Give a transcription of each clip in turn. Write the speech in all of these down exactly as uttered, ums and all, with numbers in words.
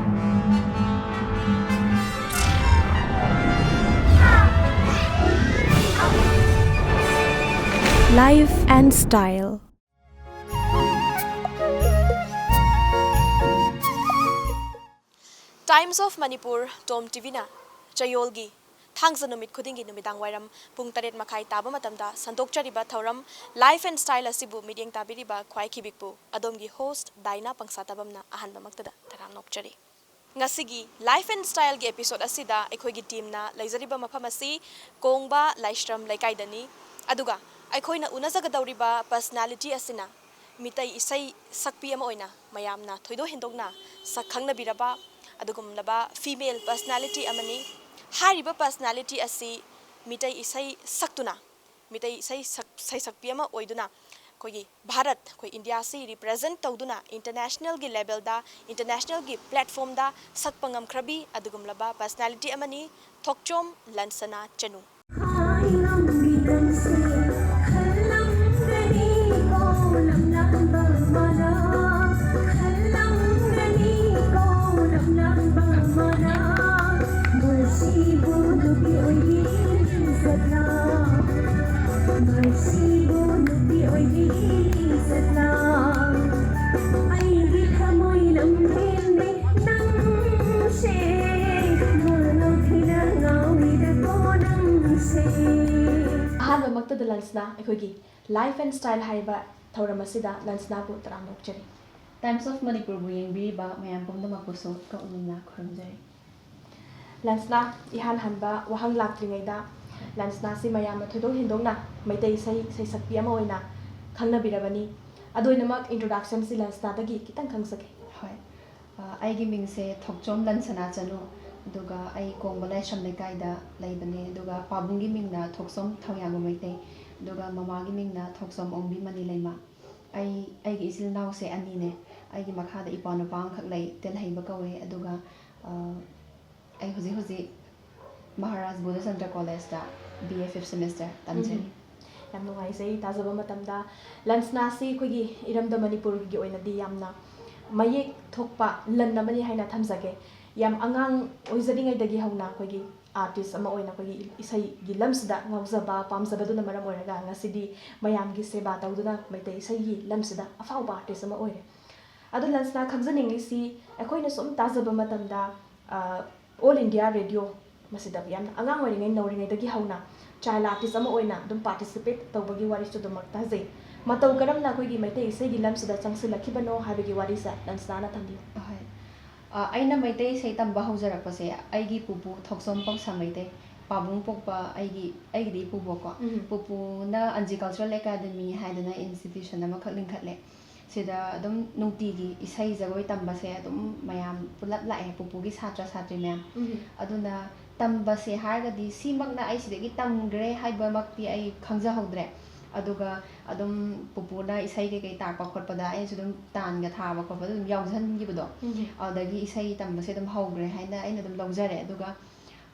Life and Style. Times of Manipur, Tom T ꯚꯤꯅ ꯆꯌꯣꯜꯒꯤ ꯊꯥꯡꯖ ꯅꯨꯃꯤꯠ ꯈꯨꯗꯤꯡꯒꯤ ꯅꯨꯃꯤꯗꯥꯡ ꯋꯥꯏꯔꯝ ꯄꯨꯡ ꯇꯔꯦꯠ ꯃꯈꯥꯏ ꯇꯥꯕ ꯃꯇꯝꯗ ꯁꯟꯗꯣꯛꯆꯔꯤꯕ ꯊꯧꯔꯝ Life and Style ꯑꯁꯤꯕꯨ ꯃꯤꯠꯌꯦꯡ ꯇꯥꯕꯤꯔꯤꯕ ꯈ꯭ꯋꯥꯏ ꯈꯤꯕꯤꯛꯄꯨ ꯑꯗꯣꯝꯒꯤ host ꯗꯥꯏꯅꯥ ꯄꯪꯁꯥꯇꯕꯝꯅ ꯑꯍꯥꯟꯕꯃꯛꯇꯗ ꯇꯔꯥꯝꯅ ꯑꯣꯛꯆꯔꯤ꯫ ꯉꯁꯤꯒꯤ Life and Styleꯒꯤ episode ꯑꯁꯤꯗ ꯑꯩꯈꯣꯏꯒꯤ teamꯅ ꯂꯩꯖꯔꯤꯕ ꯃꯐꯝ ꯑꯁꯤ ꯀꯣꯡꯕ ꯂꯥꯏꯁ꯭ꯔꯝ ꯂꯩꯀꯥꯏꯗꯅꯤ꯫ ꯑꯗꯨꯒ ꯑꯩꯈꯣꯏꯅ ꯎꯅꯖꯒꯗꯧꯔꯤꯕ personality ꯑꯁꯤꯅ ꯃꯤꯇꯩ ꯏꯁꯩ ꯁꯛꯄꯤ ꯑꯃ ꯑꯣꯏꯅ ꯃꯌꯥꯝꯅ ꯊꯣꯏꯗꯣꯛ ꯍꯦꯟꯗꯣꯛꯅ ꯁꯛ ꯈꯪꯅꯕꯤꯔꯕ ꯑꯗꯨꯒꯨꯝꯂꯕ female personality ꯑꯃꯅꯤ꯫ ꯍꯥꯏꯔꯤꯕ personality ꯑꯁꯤ ꯃꯤꯇꯩ ꯏꯁꯩ ꯁꯛꯇꯨꯅ, ꯃꯤꯇꯩ ꯏꯁꯩ ꯁꯛ-, ꯁꯩꯁꯛꯄꯤ ꯑꯃ ꯑꯣꯏꯗꯨꯅ ꯑꯩꯈꯣꯏꯒꯤ ꯚꯥꯔꯠ, ꯑꯩꯈꯣꯏ ꯏꯟꯗꯤꯌꯥꯁꯤ represent ꯇꯧꯗꯨꯅ internationalꯒꯤ levelꯗ, internationalꯒꯤ platformꯗ ꯁꯛꯄ ꯉꯝꯈ꯭ꯔꯕꯤ ꯑꯗꯨꯒꯨꯝꯂꯕ personality ꯑꯃꯅꯤ ꯊꯣꯛꯆꯣꯝ ꯂꯟꯁꯅꯥ ꯆꯅꯨ꯫ ꯑꯍꯥꯟꯕꯃꯛꯇꯗ ꯂꯟꯁꯅꯥ ꯑꯩꯈꯣꯏꯒꯤ Life and Style ꯍꯥꯏꯔꯤꯕ ꯊꯧꯔꯝ ꯑꯁꯤꯗ ꯂꯟꯁꯅꯥꯕꯨ ꯇꯔꯥꯝꯅ ꯑꯣꯛꯆꯔꯤ꯫ Times of Manipurꯕꯨ ꯌꯦꯡꯕꯤꯔꯤꯕ ꯃꯌꯥꯝ ꯄꯨꯝꯅꯃꯛꯄꯨꯁꯨ ꯀꯛꯅꯤꯡꯅ ꯈꯨꯔꯨꯝꯖꯔꯤ꯫ ꯂꯟꯁꯅꯥ, ꯏꯍꯥꯟ ꯍꯥꯟꯕ ꯋꯥꯍꯪ ꯂꯥꯛꯇ꯭ꯔꯤꯉꯩꯗ, ꯂꯟꯁꯅꯥꯁꯤ ꯃꯌꯥꯝꯅ ꯊꯣꯏꯗꯣꯛ ꯍꯦꯟꯗꯣꯛꯅ ꯃꯩꯇꯩ ꯏꯁꯩ ꯁꯩꯁꯛꯄꯤ ꯑꯃ ꯑꯣꯏꯅ ꯈꯪꯅꯕꯤꯔꯕꯅꯤ꯫ ꯑꯗꯨ ꯑꯣꯏꯅꯃꯛ introductionꯁꯤ ꯂꯟꯁꯅꯥꯗꯒꯤ ꯈꯤꯇꯪ ꯈꯪꯖꯒꯦ꯫ ꯍꯣꯏ꯫ ꯑ, ꯑꯩꯒꯤ ꯃꯤꯡꯁꯦ ꯊꯣꯛꯆꯣꯝ ꯂꯟꯁꯅꯥ ꯆꯅꯨ, ꯑꯗꯨꯒ ꯑꯩ ꯀꯣꯡꯕ ꯂꯥꯏꯁ꯭ꯔꯝ ꯂꯩꯀꯥꯏꯗ ꯂꯩꯕꯅꯦ, ꯑꯗꯨꯒ ꯄꯥꯕꯨꯡꯒꯤ ꯃꯤꯡꯅ ꯊꯣꯛꯆꯣꯝ ꯊꯧꯌꯥꯝꯕ ꯃꯩꯇꯩ, ꯑꯗꯨꯒ ꯃꯃꯥꯒꯤ ꯃꯤꯡꯅ ꯊꯣꯛꯆꯣꯝ ꯑꯣꯡꯕꯤ ꯃꯅꯤꯂꯩꯃ꯫ ꯑꯩ, ꯑꯩꯒꯤ ꯏꯆꯤꯜ ꯏꯅꯥꯎꯁꯦ ꯑꯅꯤꯅꯦ꯫ ꯑꯩꯒꯤ ꯃꯈꯥꯗ ꯏꯄ꯭ꯋꯥ ꯅꯨꯄꯥ ꯑꯃꯈꯛ ꯂꯩ, ꯇꯦꯜꯍꯩꯕ ꯀꯧꯋꯦ, ꯑꯗꯨꯒ, ꯑ, ꯑꯩ ꯍꯧꯖꯤꯛ ꯍꯧꯖꯤꯛ ꯃꯍꯥꯔꯥꯖ ꯕꯨꯙꯆꯟꯗ꯭ꯔ ꯀꯣꯂꯦꯖꯇ B A fifth semester ꯇꯝꯖꯔꯤ꯫ ꯎꯝ꯫ ꯌꯥꯝ ꯅꯨꯡꯉꯥꯏꯖꯩ ꯇꯥꯖꯕ ꯃꯇꯝꯗ꯫ ꯂꯟꯁꯅꯥꯁꯤ ꯑꯩꯈꯣꯏꯒꯤ ꯏꯔꯝꯗꯝ ꯃꯅꯤꯄꯨꯔꯒꯤ ꯑꯣꯏꯅꯗꯤ ꯌꯥꯝꯅ ꯃꯌꯦꯛ ꯊꯣꯛꯄ ꯂꯟ ꯑꯃꯅꯤ ꯍꯥꯏꯅ ꯊꯝꯖꯒꯦ꯫ ꯌꯥꯝ ꯑꯉꯥꯡ ꯑꯣꯏꯖꯔꯤꯉꯩꯗꯒꯤ ꯍꯧꯅ ꯑꯩꯈꯣꯏꯒꯤ artist ꯑꯃ ꯑꯣꯏꯅ ꯑꯩꯈꯣꯏꯒꯤ ꯏꯁꯩꯒꯤ ꯂꯝꯁꯤꯗ ꯉꯥꯎꯖꯕ ꯄꯥꯝꯖꯕꯗꯨꯅ ꯃꯔꯝ ꯑꯣꯏꯔꯒ ꯉꯁꯤꯗꯤ ꯃꯌꯥꯝꯒꯤ ꯁꯦꯕꯥ ꯇꯧꯗꯨꯅ ꯃꯩꯇꯩ ꯏꯁꯩꯒꯤ ꯂꯝꯁꯤꯗ ꯑꯐꯥꯎꯕ artist ꯑꯃ ꯑꯣꯏꯔꯦ꯫ ꯑꯗꯣ ꯂꯟꯁꯅꯥ, ꯈꯪꯖꯅꯤꯡꯂꯤꯁꯤ, ꯑꯩꯈꯣꯏꯅ ꯁꯨꯝ ꯇꯥꯖꯕ ꯃꯇꯝꯗ, ꯑ, All India Radio ꯃꯁꯤꯗ ꯌꯥꯝꯅ ꯑꯉꯥꯡ ꯑꯣꯏꯔꯤꯉꯩ, ꯅꯧꯔꯤꯉꯩꯗꯒꯤ ꯍꯧꯅ child artist ꯑꯃ ꯑꯣꯏꯅ ꯑꯗꯨꯝ participate ꯇꯧꯕꯒꯤ ꯋꯥꯔꯤꯁꯨ ꯑꯗꯨꯃꯛ ꯇꯥꯖꯩ꯫ ꯃꯇꯧ ꯀꯔꯝꯅ ꯑꯩꯈꯣꯏꯒꯤ ꯃꯩꯇꯩ ꯏꯁꯩꯒꯤ ꯂꯝꯁꯤꯗ ꯆꯪꯁꯤꯜꯂꯛꯈꯤꯕꯅꯣ ꯍꯥꯏꯕꯒꯤ ꯋꯥꯔꯤꯁꯦ ꯂꯟꯁꯅꯥꯅ ꯊꯝꯕꯤꯌꯨ꯫ ꯑꯍꯣꯏ꯫ ꯑ, ꯑꯩꯅ ꯃꯩꯇꯩ ꯏꯁꯩ ꯇꯝꯕ ꯍꯧꯖꯔꯛꯄꯁꯦ ꯑꯩꯒꯤ ꯄꯨꯄꯨ ꯊꯣꯛꯆꯣꯝ ꯄꯥꯎꯁꯥ ꯃꯩꯇꯩ, ꯄꯥꯕꯨꯡ ꯄꯣꯛꯄ ꯑꯩꯒꯤ, ꯑꯩꯒꯤꯗꯤ ꯏꯄꯨꯕꯣꯛꯀꯣ꯫ ꯎꯝ꯫ ꯄꯨꯄꯨꯅ ꯑꯟꯖꯤ Cultural Academy ꯍꯥꯏꯗꯅ institution ꯑꯃꯈꯛ ꯂꯤꯡꯈꯠꯂꯦ꯫ ꯁꯤꯗ ꯑꯗꯨꯝ ꯅꯨꯡꯇꯤꯒꯤ ꯏꯁꯩ ꯖꯒꯣꯏ ꯇꯝꯕꯁꯦ ꯑꯗꯨꯝ ꯃꯌꯥꯝ ꯄꯨꯂꯞ ꯂꯥꯛꯑꯦ, ꯄꯨꯄꯨꯒꯤ ꯁꯥꯇ꯭ꯔ ꯁꯥꯇ꯭ꯔꯤ ꯃꯌꯥꯝ꯫ ꯎꯝ꯫ ꯑꯗꯨꯅ ꯇꯝꯕꯁꯦ ꯍꯥꯏꯔꯒꯗꯤ ꯁꯤꯃꯛꯅ ꯑꯩ ꯁꯤꯗꯒꯤ ꯇꯝꯈ꯭ꯔꯦ ꯍꯥꯏꯕꯃꯛꯇꯤ ꯑꯩ ꯈꯪꯖꯍꯧꯗ꯭ꯔꯦ꯫ ꯑꯗꯨꯒ ꯑꯗꯨꯝ ꯄꯨꯄꯨꯅ ꯏꯁꯩ ꯀꯩꯀꯩ ꯇꯥꯛꯄ ꯈꯣꯠꯄꯗ ꯑꯩꯅꯁꯨ ꯑꯗꯨꯝ ꯇꯥꯟꯒ ꯊꯥꯕ ꯈꯣꯠꯄꯗ ꯑꯗꯨꯝ ꯌꯥꯎꯁꯟꯈꯤꯕꯗꯣ꯫ ꯎꯝ꯫ ꯑꯗꯨꯗꯒꯤ ꯏꯁꯩ ꯇꯝꯕꯁꯦ ꯑꯗꯨꯝ ꯍꯧꯈ꯭ꯔꯦ ꯍꯥꯏꯅ ꯑꯩꯅ ꯑꯗꯨꯝ ꯂꯧꯖꯔꯦ꯫ ꯑꯗꯨꯒ,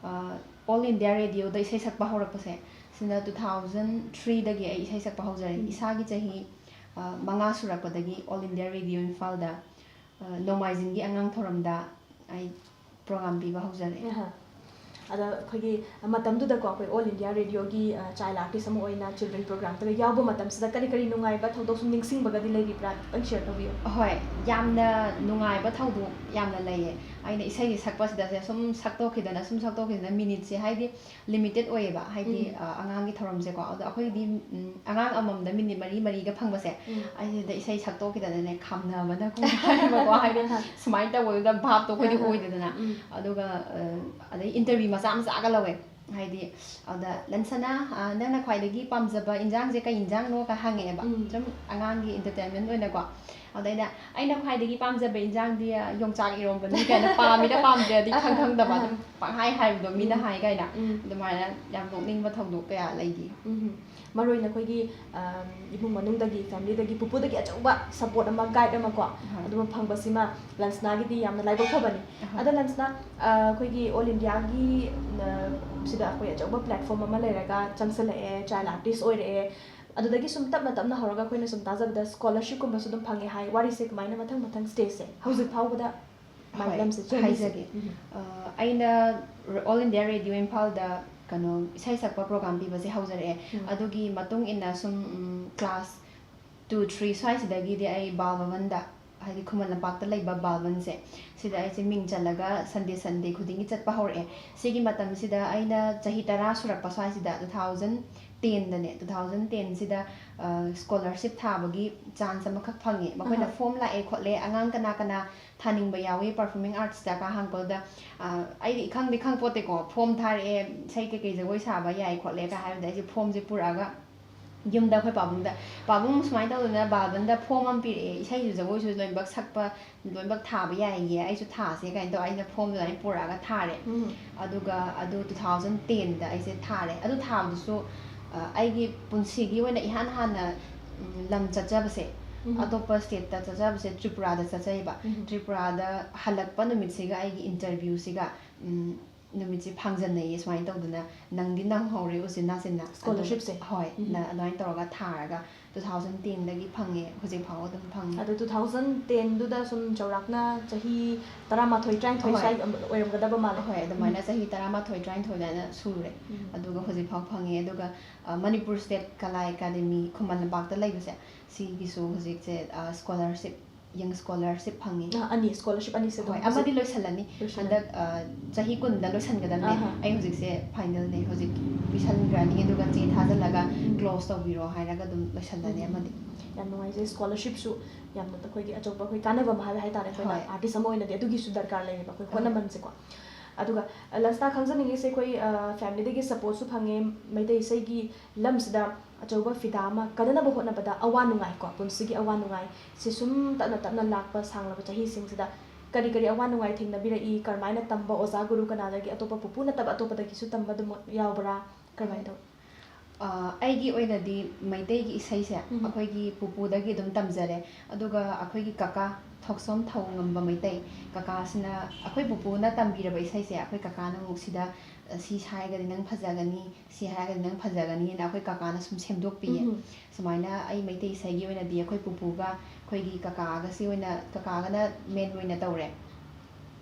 ꯑ, All India Radio ꯗ ꯏꯁꯩ ꯁꯛꯄ ꯍꯧꯔꯛꯄꯁꯦ, ꯁꯤꯅ two thousand three ꯗꯒꯤ ꯑꯩ ꯏꯁꯩ ꯁꯛꯄ ꯍꯧꯖꯔꯦ꯫ ꯎꯝ꯫ ꯏꯁꯥꯒꯤ ꯆꯍꯤ, ꯑ, ꯃꯉꯥ ꯁꯨꯔꯛꯄꯗꯒꯤ All India Radio ꯏꯝꯐꯥꯜꯗ, ꯑ, ꯅꯣꯡꯃꯥꯏꯖꯤꯡꯒꯤ ꯑꯉꯥꯡ ꯊꯧꯔꯝꯗ ꯑꯩ program ꯄꯤꯕ ꯍꯧꯖꯔꯛꯑꯦ꯫ ꯑꯍ꯫ ꯑꯗ ꯑꯩꯈꯣꯏꯒꯤ ꯃꯇꯝꯗꯨꯗꯀꯣ, ꯑꯩꯈꯣꯏ All India Radio ꯒꯤ, ꯑ, child artist ꯑꯃ ꯑꯣꯏꯅ children program ꯗꯒ ꯌꯥꯎꯕ ꯃꯇꯝꯁꯤꯗ ꯀꯔꯤ ꯀꯔꯤ ꯅꯨꯡꯉꯥꯏꯕ ꯊꯧꯗꯣꯛ ꯁꯨꯝ ꯅꯤꯡꯁꯤꯡꯕꯒꯗꯤ ꯂꯩꯕꯤꯕ꯭ꯔꯥ? ꯈꯤꯇꯪ share ꯇꯧꯕꯤꯌꯨ꯫ ꯍꯣꯏ, ꯌꯥꯝꯅ ꯅꯨꯡꯉꯥꯏꯕ ꯊꯧꯗꯣꯛ ꯌꯥꯝꯅ ꯂꯩꯌꯦ꯫ ꯑꯩꯅ ꯏꯁꯩꯁꯦ ꯁꯛꯄꯁꯤꯗꯁꯦ ꯁꯨꯝ ꯁꯛꯇꯣꯛꯈꯤꯗꯅ, ꯁꯨꯝ ꯁꯛꯇꯣꯛꯈꯤꯗꯅ, minute ꯁꯦ ꯍꯥꯏꯗꯤ limited ꯑꯣꯏꯌꯦꯕ, ꯍꯥꯏꯗꯤ, ꯎꯝ꯫ ꯑ, ꯑꯉꯥꯡꯒꯤ ꯊꯧꯔꯝꯁꯦꯀꯣ꯫ ꯑꯗꯣ ꯑꯩꯈꯣꯏꯗꯤ, ꯎꯝ, ꯑꯉꯥꯡ ꯑꯃꯃꯝꯗ minute ꯃꯔꯤ ꯃꯔꯤꯒ ꯐꯪꯕꯁꯦ, ꯎꯝ꯫ ꯑꯩꯁꯤꯗ ꯏꯁꯩ ꯁꯛꯇꯣꯛꯈꯤꯗꯅꯅꯦ ꯈꯥꯝꯅꯕꯅ ꯀꯣꯡꯒꯥꯏ ꯑꯃꯀꯣ, ꯍꯥꯏꯗꯤ ꯑꯍ꯫ ꯁꯨꯃꯥꯏꯅ ꯇꯧꯕꯗꯨꯗ ꯚꯥꯞꯇꯣ ꯑꯩꯈꯣꯏꯗꯤ ꯑꯍ꯫ ꯑꯣꯏꯗꯦꯗꯅ꯫ ꯎꯝ꯫ ꯑꯗꯨꯒ, ꯑ, ꯑꯗꯩ interview ꯃꯆꯥ ꯃꯆꯥꯒ ꯂꯧꯋꯦ꯫ ꯍꯥꯏꯗꯤ, ꯑꯗ, "ꯂꯟꯁꯅꯥ, ꯑ, ꯅꯪꯅ ꯈ꯭ꯋꯥꯏꯗꯒꯤ ꯄꯥꯝꯖꯕ ꯏꯟꯖꯥꯡꯁꯦ ꯀꯩ ꯏꯟꯖꯥꯡꯅꯣ?" ꯀ ꯍꯪꯉꯛꯑꯦꯕ꯫ ꯎꯝ꯫ ꯁꯨꯝ ꯑꯉꯥꯡꯒꯤ entertainment ꯑꯣꯏꯅꯀꯣ꯫ ꯑꯗꯩꯗ, "ꯑꯩꯅ ꯈ꯭ꯋꯥꯏꯗꯒꯤ ꯄꯥꯝꯖꯕ ꯏꯟꯖꯥꯡꯗꯤ, ꯑ, ꯌꯣꯡꯆꯥꯛ ꯏꯔꯣꯝꯕꯅꯤ" ꯀꯥꯏꯅ, ꯄꯥꯝꯃꯤꯔ ꯄꯥꯝꯗ꯭ꯔꯤꯔꯗꯤ ꯑꯍ, ꯈꯪ ꯈꯪꯗꯕ, ꯑꯍ꯫ ꯑꯗꯨꯝ ꯄꯪꯍꯥꯏ ꯍꯥꯏꯕꯗꯣ, ꯃꯤꯅ ꯎꯝ꯫ ꯍꯥꯏ ꯀꯥꯏꯅ꯫ ꯎꯝ꯫ ꯑꯗꯨꯃꯥꯏꯅ ꯌꯥꯝ ꯅꯣꯛꯅꯤꯡꯕ ꯊꯧꯗꯣꯛ ꯀꯌꯥ ꯂꯩꯈꯤ꯫ ꯎꯝ꯫ ꯃꯔꯨ ꯑꯣꯏꯅ ꯑꯩꯈꯣꯏꯒꯤ, ꯑ, ꯏꯃꯨꯡ ꯃꯅꯨꯡꯗꯒꯤ, family ꯗꯒꯤ, ꯄꯨꯄꯨꯗꯒꯤ ꯑꯆꯧꯕ support ꯑꯃ, guide ꯑꯃ ꯀꯣ, ꯑꯍꯣꯏ꯫ ꯑꯗꯨꯃ ꯐꯪꯕꯁꯤꯃ ꯂꯟꯁꯅꯥꯒꯤꯗꯤ ꯌꯥꯝꯅ ꯂꯥꯏꯕꯛ ꯐꯕꯅꯤ꯫ ꯑꯍꯣꯏ꯫ ꯑꯗꯣ ꯂꯟꯁꯅꯥ, ꯑ, ꯑꯩꯈꯣꯏꯒꯤ All India ꯒꯤ, ꯑ, ꯁꯤꯗ ꯑꯩꯈꯣꯏ ꯑꯆꯧꯕ platform ꯑꯃ ꯂꯩꯔꯒ ꯆꯪꯁꯜꯂꯛꯑꯦ, child artist ꯑꯣꯏꯔꯛꯑꯦ, ꯑꯗꯨꯗꯒꯤ ꯁꯨꯝ ꯇꯞꯅ ꯇꯞꯅ ꯍꯧꯔꯒ ꯑꯩꯈꯣꯏꯅ ꯁꯨꯝ ꯇꯥꯖꯕꯗ ꯁ꯭ꯀꯣꯂꯔꯁꯤꯞꯀꯨꯝꯕꯁꯨ ꯑꯗꯨꯝ ꯐꯪꯉꯦ ꯍꯥꯏ꯫ ꯋꯥꯔꯤꯁꯦ ꯀꯃꯥꯏꯅ ꯃꯊꯪ ꯃꯊꯪ ꯁ꯭ꯇꯦꯖꯁꯦ ꯍꯧꯖꯤꯛ ꯐꯥꯎꯕꯗ ꯃꯥꯏ ꯍꯣꯏ, ꯂꯝꯁꯦ ꯆꯨꯝꯃꯤꯁꯦ? ꯍꯥꯏꯖꯒꯦ꯫ ꯑ, ꯑꯩꯅ All India Radio ꯏꯝꯐꯥꯜꯗ ꯀꯩꯅꯣ ꯏꯁꯩ ꯁꯛꯄ ꯄ꯭ꯔꯣꯒ꯭ꯔꯥꯝ ꯄꯤꯕꯁꯦ ꯍꯧꯖꯔꯛꯑꯦ꯫ ꯎꯝ꯫ ꯑꯗꯨꯒꯤ ꯃꯇꯨꯡ ꯏꯟꯅ ꯁꯨꯝ, ꯎꯝ, ꯀ꯭ꯂꯥꯁ ꯇꯨ ꯊ꯭ꯔꯤ ꯁ꯭ꯋꯥꯏꯁꯤꯗꯒꯤꯗꯤ ꯑꯩ ꯕꯥꯜ ꯚꯕꯟꯗ, ꯍꯥꯏꯗꯤ ꯈꯨꯃꯟ ꯂꯝꯄꯥꯛꯇ ꯂꯩꯕ ꯕꯥꯜ ꯚꯕꯟꯁꯦ, ꯁꯤꯗ ꯑꯩꯁꯦ ꯃꯤꯡ ꯆꯜꯂꯒ ꯁꯟꯗꯦ ꯁꯟꯗꯦ ꯈꯨꯗꯤꯡꯒꯤ ꯆꯠꯄ ꯍꯧꯔꯛꯑꯦ꯫ ꯁꯤꯒꯤ ꯃꯇꯝꯁꯤꯗ ꯑꯩꯅ ꯆꯍꯤ ꯇꯔꯥ ꯁꯨꯔꯛꯄ ꯁ꯭ꯋꯥꯏꯁꯤꯗ, ꯇꯨ ꯊꯥꯎꯖꯟ ꯇꯦꯟꯗꯅꯦ, ꯇꯨ ꯊꯥꯎꯖꯟ ꯇꯦꯟꯁꯤꯗ ꯁ꯭ꯀꯣꯂꯔꯁꯤꯞ ꯊꯥꯕꯒꯤ ꯆꯥꯟꯁ ꯑꯃꯈꯛ ꯐꯪꯉꯦ꯫ ꯃꯈꯣꯏꯅ ꯑꯍꯥ꯫ ꯐꯣꯝ ꯂꯥꯛꯑꯦ ꯈꯣꯠꯂꯦ, ꯑꯉꯥꯡ ꯀꯅꯥ ꯀꯅꯥ ꯊꯥꯅꯤꯡꯕ ꯌꯥꯎꯏ ꯄꯔꯐꯣꯔꯃꯤꯡ ꯑꯥꯔꯠꯁꯇ ꯀ ꯍꯪꯉꯛꯄꯗꯨꯗ, ꯑ, ꯑꯩꯗꯤ ꯏꯈꯪꯗꯤ ꯈꯪꯄꯣꯠꯇꯦꯀꯣ, ꯐꯣꯝ ꯊꯥꯔꯛꯑꯦ, ꯏꯁꯩ ꯀꯩꯀꯩ ꯖꯒꯣꯏ ꯁꯥꯕ ꯌꯥꯏ ꯈꯣꯠꯂꯦ ꯀ ꯍꯥꯏꯕꯗ ꯑꯩꯁꯦ ꯐꯣꯝꯁꯦ ꯄꯨꯔꯛꯑꯒ ꯌꯨꯝꯗ ꯑꯩꯈꯣꯏ ꯄꯥꯕꯨꯡꯗ, "ꯄꯥꯕꯨꯡ, ꯁꯨꯃꯥꯏꯅ ꯇꯧꯗꯅ ꯕꯥꯜꯕꯟꯗ ꯐꯣꯝ ꯑꯃ ꯄꯤꯔꯛꯑꯦ, ꯏꯁꯩꯁꯨ ꯖꯒꯣꯏꯁꯨ ꯂꯣꯏꯅꯃꯛ ꯁꯛꯄ, ꯂꯣꯏꯅꯃꯛ ꯊꯥꯕ ꯌꯥꯏꯌꯦ, ꯑꯩꯁꯨ ꯊꯥꯁꯦ" ꯀꯥꯏꯅ ꯇꯧꯔ ꯑꯩꯅ ꯐꯣꯝꯗꯣ ꯑꯗꯨꯃꯥꯏꯅ ꯄꯨꯔꯛꯑꯒ ꯊꯥꯔꯦ꯫ ꯎꯝ꯫ ꯑꯗꯨꯒ ꯑꯗꯨ ꯇꯨ ꯊꯥꯎꯖꯟ ꯇꯦꯟꯗ ꯑꯩꯁꯦ ꯊꯥꯔꯦ꯫ ꯑꯗꯨ ꯊꯥꯕꯗꯨꯁꯨ, ꯑ, ꯑꯩꯒꯤ ꯄꯨꯟꯁꯤꯒꯤ ꯑꯣꯏꯅ ꯏꯍꯥꯟ ꯍꯥꯟꯅ, ꯎꯝ, ꯂꯝ ꯆꯠꯆꯕꯁꯦ, ꯎꯝ꯫ ꯑꯇꯣꯞꯄ ꯁ꯭ꯇꯦꯠꯇ ꯆꯠꯆꯕꯁꯦ ꯇ꯭ꯔꯤꯄꯨꯔꯥꯗ ꯆꯠꯆꯩꯌꯦꯕ꯫ ꯎꯝ꯫ ꯇ꯭ꯔꯤꯄꯨꯔꯥꯗ ꯍꯜꯂꯛꯄ ꯅꯨꯃꯤꯠꯁꯤꯒ ꯑꯩꯒꯤ ꯏꯟꯇꯔꯚ꯭ꯌꯨꯁꯤꯒ, ꯎꯝ, ꯅꯨꯃꯤꯠꯁꯦ ꯐꯥꯡꯖꯟꯅꯩꯌꯦ ꯁꯨꯃꯥꯏꯅ ꯇꯧꯗꯅ꯫ ꯅꯪꯗꯤ ꯅꯪꯍꯧꯔꯦ ꯎꯆꯤꯟ ꯅꯥꯆꯤꯟꯅ꯫ ꯑꯗꯨꯒ, ꯁ꯭ꯀꯣꯂꯔꯁꯤꯞꯁꯦ? ꯍꯣꯏ, ꯎꯝ꯫ ꯅ-, ꯑꯗꯨꯃꯥꯏꯅ ꯇꯧꯔꯒ ꯊꯥꯔꯒ ꯇꯨ ꯊꯥꯎꯖꯟ ꯇꯦꯟꯗꯒꯤ ꯐꯪꯉꯦ, ꯍꯧꯖꯤꯛ ꯐꯥꯎꯕ ꯑꯗꯨꯝ ꯐꯪꯉꯦ꯫ ꯑꯗꯣ ꯇꯨ ꯊꯥꯎꯖꯟ ꯇꯦꯟꯗꯨꯗ ꯁꯨꯝ ꯆꯥꯎꯔꯥꯛꯅ ꯆꯍꯤ ꯇꯔꯥꯃꯥꯊꯣꯏ, ꯇꯔꯥꯅꯤꯊꯣꯏ ꯍꯣꯏ꯫ ꯁ꯭ꯋꯥꯏ ꯑꯣꯏꯔꯝꯒꯗꯕ ꯃꯥꯜꯂꯦ꯫ ꯍꯣꯏ, ꯑꯗꯨꯃꯥꯏꯅ ꯆꯍꯤ ꯇꯔꯥꯃꯥꯊꯣꯏ, ꯇꯔꯥꯅꯤꯊꯣꯏ ꯑꯗꯨꯃꯥꯏꯅ ꯁꯨꯔꯦ꯫ ꯎꯝ꯫ ꯑꯗꯨꯒ ꯍꯧꯖꯤꯛ ꯐꯥꯎ ꯐꯪꯉꯦ꯫ ꯑꯗꯨꯒ, ꯑ, ꯃꯅꯤꯄꯨꯔ ꯁ꯭ꯇꯦꯠ ꯀꯂꯥ ꯑꯦꯀꯥꯗꯦꯃꯤ ꯈꯨꯃꯟ ꯂꯝꯄꯥꯛꯇ ꯂꯩꯕꯁꯦ, ꯁꯤꯒꯤꯁꯨ ꯍꯧꯖꯤꯛꯁꯦ, ꯑ, ꯁ꯭ꯀꯣꯂꯔꯁꯤꯞ, ꯌꯪ ꯁ꯭ꯀꯣꯂꯔꯁꯤꯞ ꯐꯪꯉꯤ꯫ ꯑ, ꯑꯅꯤ, ꯁ꯭ꯀꯣꯂꯔꯁꯤꯞ ꯑꯅꯤꯁꯦ ꯑꯗꯨꯝ ꯍꯣꯏ, ꯍꯧꯖꯤꯛ ꯑꯃꯗꯤ ꯂꯣꯏꯁꯜꯂꯅꯤ꯫ ꯂꯣꯏꯁꯜꯂꯅꯤ꯫ ꯍꯟꯗꯛ, ꯑ, ꯆꯍꯤ ꯀꯨꯟꯗ ꯂꯣꯏꯁꯟꯒꯗꯕꯅꯦ꯫ ꯑꯍꯥ꯫ ꯑꯩ ꯍꯧꯖꯤꯛꯁꯦ ꯐꯥꯏꯅꯦꯜꯅꯦ, ꯍꯧꯖꯤꯛ ꯄꯤꯁꯟꯈ꯭ꯔꯅꯤ, ꯑꯗꯨꯒ ꯆꯦ ꯊꯥꯖꯤꯜꯂꯒ ꯎꯝ꯫ ꯀ꯭ꯂꯣꯖ ꯇꯧꯕꯤꯔꯣ ꯍꯥꯏꯔꯒ ꯑꯗꯨꯝ ꯂꯣꯏꯁꯜꯂꯅꯤ ꯎꯝ꯫ ꯑꯃꯗꯤ꯫ ꯌꯥꯝ ꯅꯨꯡꯉꯥꯏꯖꯩ꯫ ꯁ꯭ꯀꯣꯂꯔꯁꯤꯞꯁꯨ ꯌꯥꯝꯅ ꯑꯩꯈꯣꯏꯒꯤ ꯑꯆꯧꯕ ꯑꯩꯈꯣꯏ ꯀꯥꯟꯅꯕ ꯑꯃ ꯍꯥꯏꯕ ꯍꯥꯏꯇꯥꯔꯦ, ꯑꯩꯈꯣꯏꯅ ꯍꯣꯏ꯫ ꯑꯥꯔꯇꯤꯁ ꯑꯃ ꯑꯣꯏꯅꯗꯤ ꯑꯗꯨꯒꯤꯁꯨ ꯗꯔꯀꯥꯔ ꯂꯩꯌꯦꯕ, ꯑꯩꯈꯣꯏ ꯑꯥ꯫ ꯍꯣꯠꯅꯃꯟꯁꯦꯀꯣ꯫ ꯑꯗꯨꯒ, ꯑ, ꯂꯟꯁꯇꯥ ꯈꯪꯖꯅꯤꯡꯉꯤꯁꯦ, ꯑꯩꯈꯣꯏ, ꯑ, ꯐꯦꯃꯤꯂꯤꯗꯒꯤ ꯁꯄꯣꯔꯠꯁꯨ ꯐꯪꯉꯦ, ꯃꯩꯇꯩ ꯏꯁꯩꯒꯤ ꯂꯝꯁꯤꯗ ꯑꯆꯧꯕ ꯐꯤꯗꯥ ꯑꯃ ꯀꯟꯅꯅꯕ ꯍꯣꯠꯅꯕꯗ ꯑꯋꯥ ꯅꯨꯡꯉꯥꯏꯀꯣ, ꯄꯨꯟꯁꯤꯒꯤ ꯑꯋꯥ ꯅꯨꯡꯉꯥꯏ ꯁꯤ ꯁꯨꯝ ꯇꯞꯅ ꯇꯞꯅ ꯂꯥꯛꯄ ꯁꯥꯡꯂꯕ ꯆꯍꯤꯁꯤꯡꯁꯤꯗ ꯀꯔꯤ ꯀꯔꯤ ꯑꯋꯥ ꯅꯨꯡꯉꯥꯏ ꯊꯦꯡꯅꯕꯤꯔꯛꯏ? ꯀꯔꯝꯍꯥꯏꯅ ꯇꯝꯕ ꯑꯣꯖꯥ ꯒꯨꯔꯨ ꯀꯅꯥꯗꯒꯤ, ꯑꯇꯣꯞꯄ ꯄꯨꯄꯨ ꯅꯠꯇꯕ ꯑꯇꯣꯞꯄꯗꯒꯤꯁꯨ ꯇꯝꯕ ꯑꯗꯨꯝ ꯌꯥꯎꯕ꯭ꯔꯥ? ꯀꯔꯝꯍꯥꯏꯅ ꯇꯧꯏ? ꯑ, ꯑꯩꯒꯤ ꯑꯣꯏꯅꯗꯤ ꯃꯩꯇꯩꯒꯤ ꯏꯁꯩꯁꯦ ꯎꯝ꯫ ꯑꯩꯈꯣꯏꯒꯤ ꯄꯨꯄꯨꯗꯒꯤ ꯑꯗꯨꯝ ꯇꯝꯖꯔꯦ꯫ ꯑꯗꯨꯒ ꯑꯩꯈꯣꯏꯒꯤ ꯀꯀꯥ ꯊꯣꯛꯆꯣꯝ ꯊꯧꯉꯝꯕ ꯃꯩꯇꯩ ꯀꯀꯥꯁꯤꯅ, ꯑꯩꯈꯣꯏ ꯄꯨꯄꯨꯅ ꯇꯝꯕꯤꯔꯕ ꯏꯁꯩꯁꯦ ꯑꯩꯈꯣꯏ ꯀꯀꯥꯅ ꯑꯃꯨꯛ ꯁꯤꯗ "ꯁꯤ ꯁꯥꯏꯔꯒꯗꯤ ꯅꯪ ꯐꯖꯒꯅꯤ, ꯁꯤ ꯍꯥꯏꯔꯒꯗꯤ ꯅꯪ ꯐꯖꯒꯅꯤꯅ" ꯑꯩꯈꯣꯏ ꯀꯀꯥꯅ ꯁꯨꯝ ꯁꯦꯝꯗꯣꯛꯄꯤꯌꯦ꯫ ꯎꯝ꯫ ꯁꯨꯃꯥꯏꯅ ꯑꯩ ꯃꯩꯇꯩ ꯏꯁꯩꯒꯤ ꯑꯣꯏꯅꯗꯤ ꯑꯩꯈꯣꯏ ꯄꯨꯄꯨꯒ ꯑꯩꯈꯣꯏꯒꯤ ꯀꯀꯥꯒꯁꯤ ꯑꯣꯏꯅ, ꯀꯀꯥꯒꯅ ꯃꯦꯟ ꯑꯣꯏꯅ ꯇꯧꯔꯦ꯫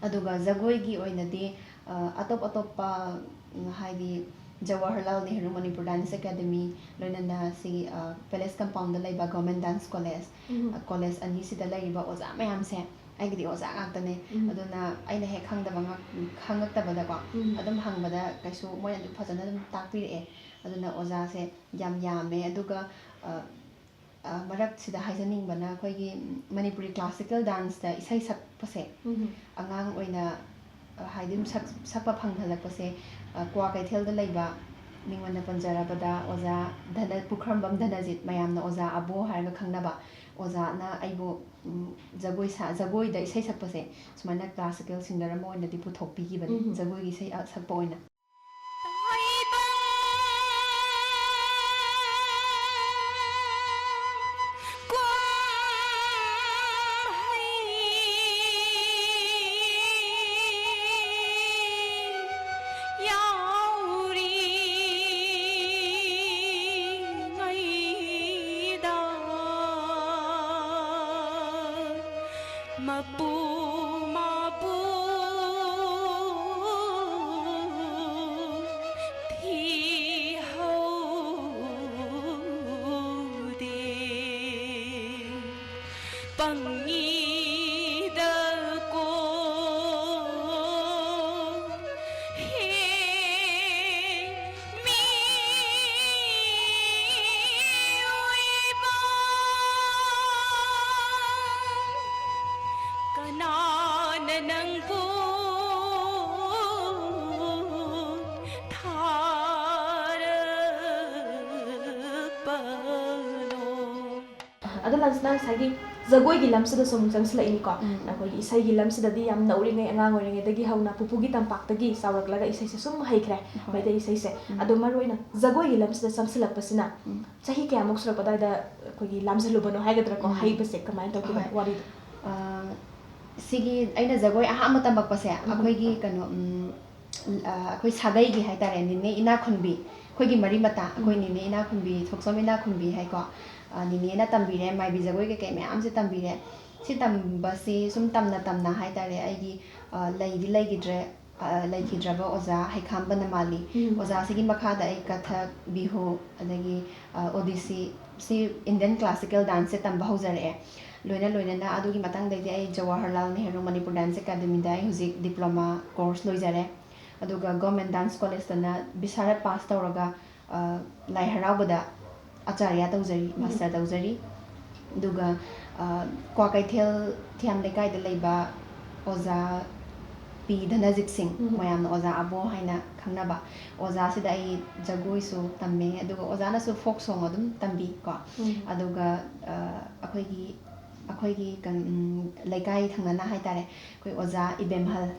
ꯑꯗꯨꯒ ꯖꯒꯣꯏꯒꯤ ꯑꯣꯏꯅꯗꯤ, ꯑ, ꯑꯇꯣꯞ ꯑꯇꯣꯞꯄ, ꯎꯝ, ꯍꯥꯏꯗꯤ ꯖꯋꯥꯍꯔꯂꯥꯜ ꯅꯦꯍꯔꯨ ꯃꯅꯤꯄꯨꯔ ꯗꯥꯟꯁ ꯑꯦꯀꯥꯗꯃꯤ, ꯂꯣꯏꯅꯅ ꯁꯤꯒꯤ, ꯑ, ꯄꯦꯂꯦꯁ ꯀꯝꯄꯥꯎꯟꯗ ꯂꯩꯕ ꯒꯣꯔꯃꯦꯟ ꯗꯥꯟꯁ ꯀꯣꯂꯦꯖ, ꯎꯝ꯫ ꯑ, ꯀꯣꯂꯦꯖ ꯑꯅꯤꯁꯤꯗ ꯂꯩꯔꯤꯕ ꯑꯣꯖꯥ ꯃꯌꯥꯝꯁꯦ ꯑꯩꯒꯤꯗꯤ ꯑꯣꯖꯥ ꯉꯥꯛꯇꯅꯦ꯫ ꯎꯝ꯫ ꯑꯗꯨꯅ ꯑꯩꯅ ꯍꯦꯛ ꯈꯪꯗꯕ ꯉꯥꯛ-, ꯈꯪꯉꯛꯇꯕꯗꯀꯣ, ꯎꯝ꯫ ꯑꯗꯨꯝ ꯍꯪꯕꯗ ꯀꯩꯁꯨ ꯃꯣꯏꯅ ꯑꯗꯨꯝ ꯐꯖꯅ ꯑꯗꯨꯝ ꯇꯥꯛꯄꯤꯔꯛꯑꯦ꯫ ꯑꯗꯨꯅ ꯑꯣꯖꯥꯁꯦ ꯌꯥꯝ ꯌꯥꯝꯃꯦ꯫ ꯑꯗꯨꯒ, ꯑ, ꯑ, ꯃꯔꯛꯁꯤꯗ ꯍꯥꯏꯖꯅꯤꯡꯕꯅ, ꯑꯩꯈꯣꯏꯒꯤ, ꯎꯝ, ꯃꯅꯤꯄꯨꯔꯤ ꯀ꯭ꯂꯥꯁꯤꯀꯦꯜ ꯗꯥꯟꯁꯇ ꯏꯁꯩ ꯁꯛꯄꯁꯦ, ꯎꯝ꯫ ꯑꯉꯥꯡ ꯑꯣꯏꯅ, ꯑ, ꯍꯥꯏꯗꯤ ꯑꯗꯨꯝ ꯁꯛ-, ꯁꯛꯄ ꯐꯪꯍꯜꯂꯛꯄꯁꯦ, ꯑ, ꯀ꯭ꯋꯥꯀꯩꯊꯦꯜꯗ ꯂꯩꯕ, ꯃꯤꯡ ꯑꯣꯏꯅ ꯄꯟꯖꯔꯕꯗ ꯑꯣꯖꯥ ꯙꯅ-, ꯄꯨꯈ꯭ꯔꯝꯕꯝ ꯙꯅꯖꯤꯠ, ꯃꯌꯥꯝꯅ ꯑꯣꯖꯥ ꯑꯕꯣ ꯍꯥꯏꯔꯒ ꯈꯪꯅꯕ ꯑꯣꯖꯥꯅ ꯑꯩꯕꯨ, ꯎꯝ, ꯖꯒꯣꯏ ꯁꯥ-, ꯖꯒꯣꯏꯗ ꯏꯁꯩ ꯁꯛꯄꯁꯦ ꯁꯨꯃꯥꯏꯅ ꯀ꯭ꯂꯥꯁꯤꯀꯦꯜ ꯁꯤꯡꯒꯔ ꯑꯃ ꯑꯣꯏꯅꯗꯤ ꯄꯨꯊꯣꯛꯄꯤꯈꯤꯕꯅꯦ, ꯎꯝ꯫ ꯖꯒꯣꯏꯒꯤ ꯏꯁꯩ, ꯑ, ꯁꯛꯄ ꯑꯣꯏꯅ꯫ ꯃꯄꯨ ꯃꯄꯨ ꯊꯤꯍꯧꯗꯦ꯫ ꯄꯪꯉꯤꯗꯀꯣ ꯍꯦ ꯃꯤꯑꯣꯏꯕ, ꯀꯅꯥꯅ ꯅꯪꯕꯨ ꯊꯥꯔꯛꯄꯅꯣ? ꯑꯗꯣ ꯂꯟꯁꯅ ꯉꯁꯥꯏꯒꯤ ꯖꯒꯣꯏꯒꯤ ꯂꯝꯁꯤꯗꯁꯨ ꯑꯃꯨꯛ ꯆꯪꯁꯤꯜꯂꯛꯏꯅꯤꯀꯣ꯫ ꯎꯝ꯫ ꯑꯩꯈꯣꯏꯒꯤ ꯏꯁꯩꯒꯤ ꯂꯝꯁꯤꯗꯗꯤ ꯌꯥꯝ ꯅꯧꯔꯤꯉꯩ, ꯑꯉꯥꯡ ꯑꯣꯏꯔꯤꯉꯩꯗꯒꯤ ꯍꯧꯅ ꯄꯨꯄꯨꯒꯤ ꯇꯝꯄꯥꯛꯇꯒꯤ ꯆꯥꯎꯔꯛꯂꯒ ꯏꯁꯩꯁꯦ ꯁꯨꯝ ꯍꯩꯈ꯭ꯔꯦ, ꯍꯣꯏ꯫ ꯃꯩꯇꯩ ꯏꯁꯩꯁꯦ꯫ ꯎꯝ꯫ ꯑꯗꯣ ꯃꯔꯨꯑꯣꯏꯅ ꯖꯒꯣꯏꯒꯤ ꯂꯝꯁꯤꯗ ꯆꯪꯁꯤꯜꯂꯛꯄꯁꯤꯅ ꯎꯝ꯫ ꯆꯍꯤ ꯀꯌꯥꯃꯨꯛ ꯁꯨꯔꯛꯄ ꯑꯗꯨꯋꯥꯏꯗ ꯑꯩꯈꯣꯏꯒꯤ ꯂꯥꯝꯁꯤꯜꯂꯨꯕꯅꯣ ꯍꯥꯏꯒꯗ꯭ꯔꯥꯀꯣ, ꯎꯝ꯫ ꯍꯩꯕꯁꯦ ꯀꯃꯥꯏꯅ ꯇꯧꯈꯤꯕꯅꯣ, ꯍꯣꯏ꯫ ꯋꯥꯔꯤꯗꯣ? ꯑ, ꯁꯤꯒꯤ ꯑꯩꯅ ꯖꯒꯣꯏ ꯑꯍꯥꯟꯕ ꯇꯝꯃꯛꯄꯁꯦ ꯎꯝ꯫ ꯑꯩꯈꯣꯏꯒꯤ ꯀꯩꯅꯣ, ꯎꯝ, ꯑ, ꯑꯩꯈꯣꯏ ꯁꯥꯒꯩꯒꯤ ꯍꯥꯏꯇꯥꯔꯦ, ꯅꯤꯅꯦ ꯏꯅꯥꯛꯈꯨꯟꯕꯤ, ꯑꯩꯈꯣꯏꯒꯤ ꯃꯔꯤ ꯃꯇꯥ, ꯑꯩꯈꯣꯏ ꯎꯝ꯫ ꯅꯤꯅꯦ ꯏꯅꯥꯛꯈꯨꯟꯕꯤ, ꯊꯣꯛꯆꯣꯝ ꯏꯅꯥꯛꯈꯨꯟꯕꯤ ꯍꯥꯏꯀꯣ, ꯑ, ꯅꯤꯅꯦꯅ ꯇꯝꯕꯤꯔꯦ, ꯃꯥꯏꯕꯤ ꯖꯒꯣꯏ ꯀꯩꯀꯩ ꯃꯌꯥꯝꯁꯦ ꯇꯝꯕꯤꯔꯦ꯫ ꯁꯤ ꯇꯝꯕꯁꯤ ꯁꯨꯝ ꯇꯝꯅ ꯇꯝꯅ ꯍꯥꯏꯇꯥꯔꯦ, ꯑꯩꯒꯤ, ꯑ, ꯂꯩꯗꯤ ꯂꯩꯈꯤꯗ꯭ꯔꯦ, ꯑ, ꯂꯩꯈꯤꯗ꯭ꯔꯕ ꯑꯣꯖꯥ ꯍꯩꯈꯥꯝ ꯕꯅꯃꯥꯂꯤ, ꯎꯝ꯫ ꯑꯣꯖꯥꯁꯤꯒꯤ ꯃꯈꯥꯗ ꯑꯩ ꯀꯊꯛ, ꯕꯤꯍꯨ, ꯑꯗꯒꯤ, ꯑ, ꯑꯣꯗꯤꯁꯤ, ꯁꯤ Indian classical danceꯁꯦ ꯇꯝꯕ ꯍꯧꯖꯔꯛꯑꯦ꯫ ꯂꯣꯏꯅ ꯂꯣꯏꯅꯅ ꯑꯗꯨꯒꯤ ꯃꯊꯪꯗꯩꯗꯤ ꯑꯩ ꯖꯋꯥꯍꯔꯂꯥꯜ ꯅꯦꯍꯔꯨ ꯃꯅꯤꯄꯨꯔ dance academyꯗ ꯑꯩ ꯍꯧꯖꯤꯛ diploma course ꯂꯣꯏꯖꯔꯦ꯫ ꯑꯗꯨꯒ Government Dance Collegeꯇꯅ ꯕꯤꯁꯥꯔꯠ pass ꯇꯧꯔꯒ, ꯑ, ꯂꯥꯏ ꯍꯔꯥꯎꯕꯗ ꯑꯆꯥꯔꯌꯥ ꯇꯧꯖꯔꯤ, ꯎꯝ꯫ Master ꯇꯧꯖꯔꯤ꯫ ꯑꯗꯨꯒ, ꯑ, ꯀ꯭ꯋꯥꯀꯩꯊꯦꯜ ꯊꯤꯌꯥꯝ ꯂꯩꯀꯥꯏꯗ ꯂꯩꯕ ꯑꯣꯖꯥ ꯄꯤ ꯙꯅꯖꯤꯠ ꯁꯤꯡ, ꯎꯝ꯫ ꯃꯌꯥꯝꯅ ꯑꯣꯖꯥ ꯑꯕꯣ ꯍꯥꯏꯅ ꯈꯪꯅꯕ, ꯑꯣꯖꯥꯁꯤꯗ ꯑꯩ ꯖꯒꯣꯏꯁꯨ ꯇꯝꯃꯦ, ꯑꯗꯨꯒ ꯑꯣꯖꯥꯅꯁꯨ folk song ꯑꯗꯨꯝ ꯇꯝꯕꯤ ꯀꯣ꯫ ꯎꯝ꯫ ꯑꯗꯨꯒ, ꯑ, ꯑꯩꯈꯣꯏꯒꯤ, ꯑꯩꯈꯣꯏꯒꯤ ꯀꯩꯅꯣ, ꯎꯝ, ꯂꯩꯀꯥꯏ ꯊꯪꯅꯅ ꯍꯥꯏꯇꯥꯔꯦ, ꯑꯩꯈꯣꯏ ꯑꯣꯖꯥ ꯏꯕꯦꯝꯍꯜ,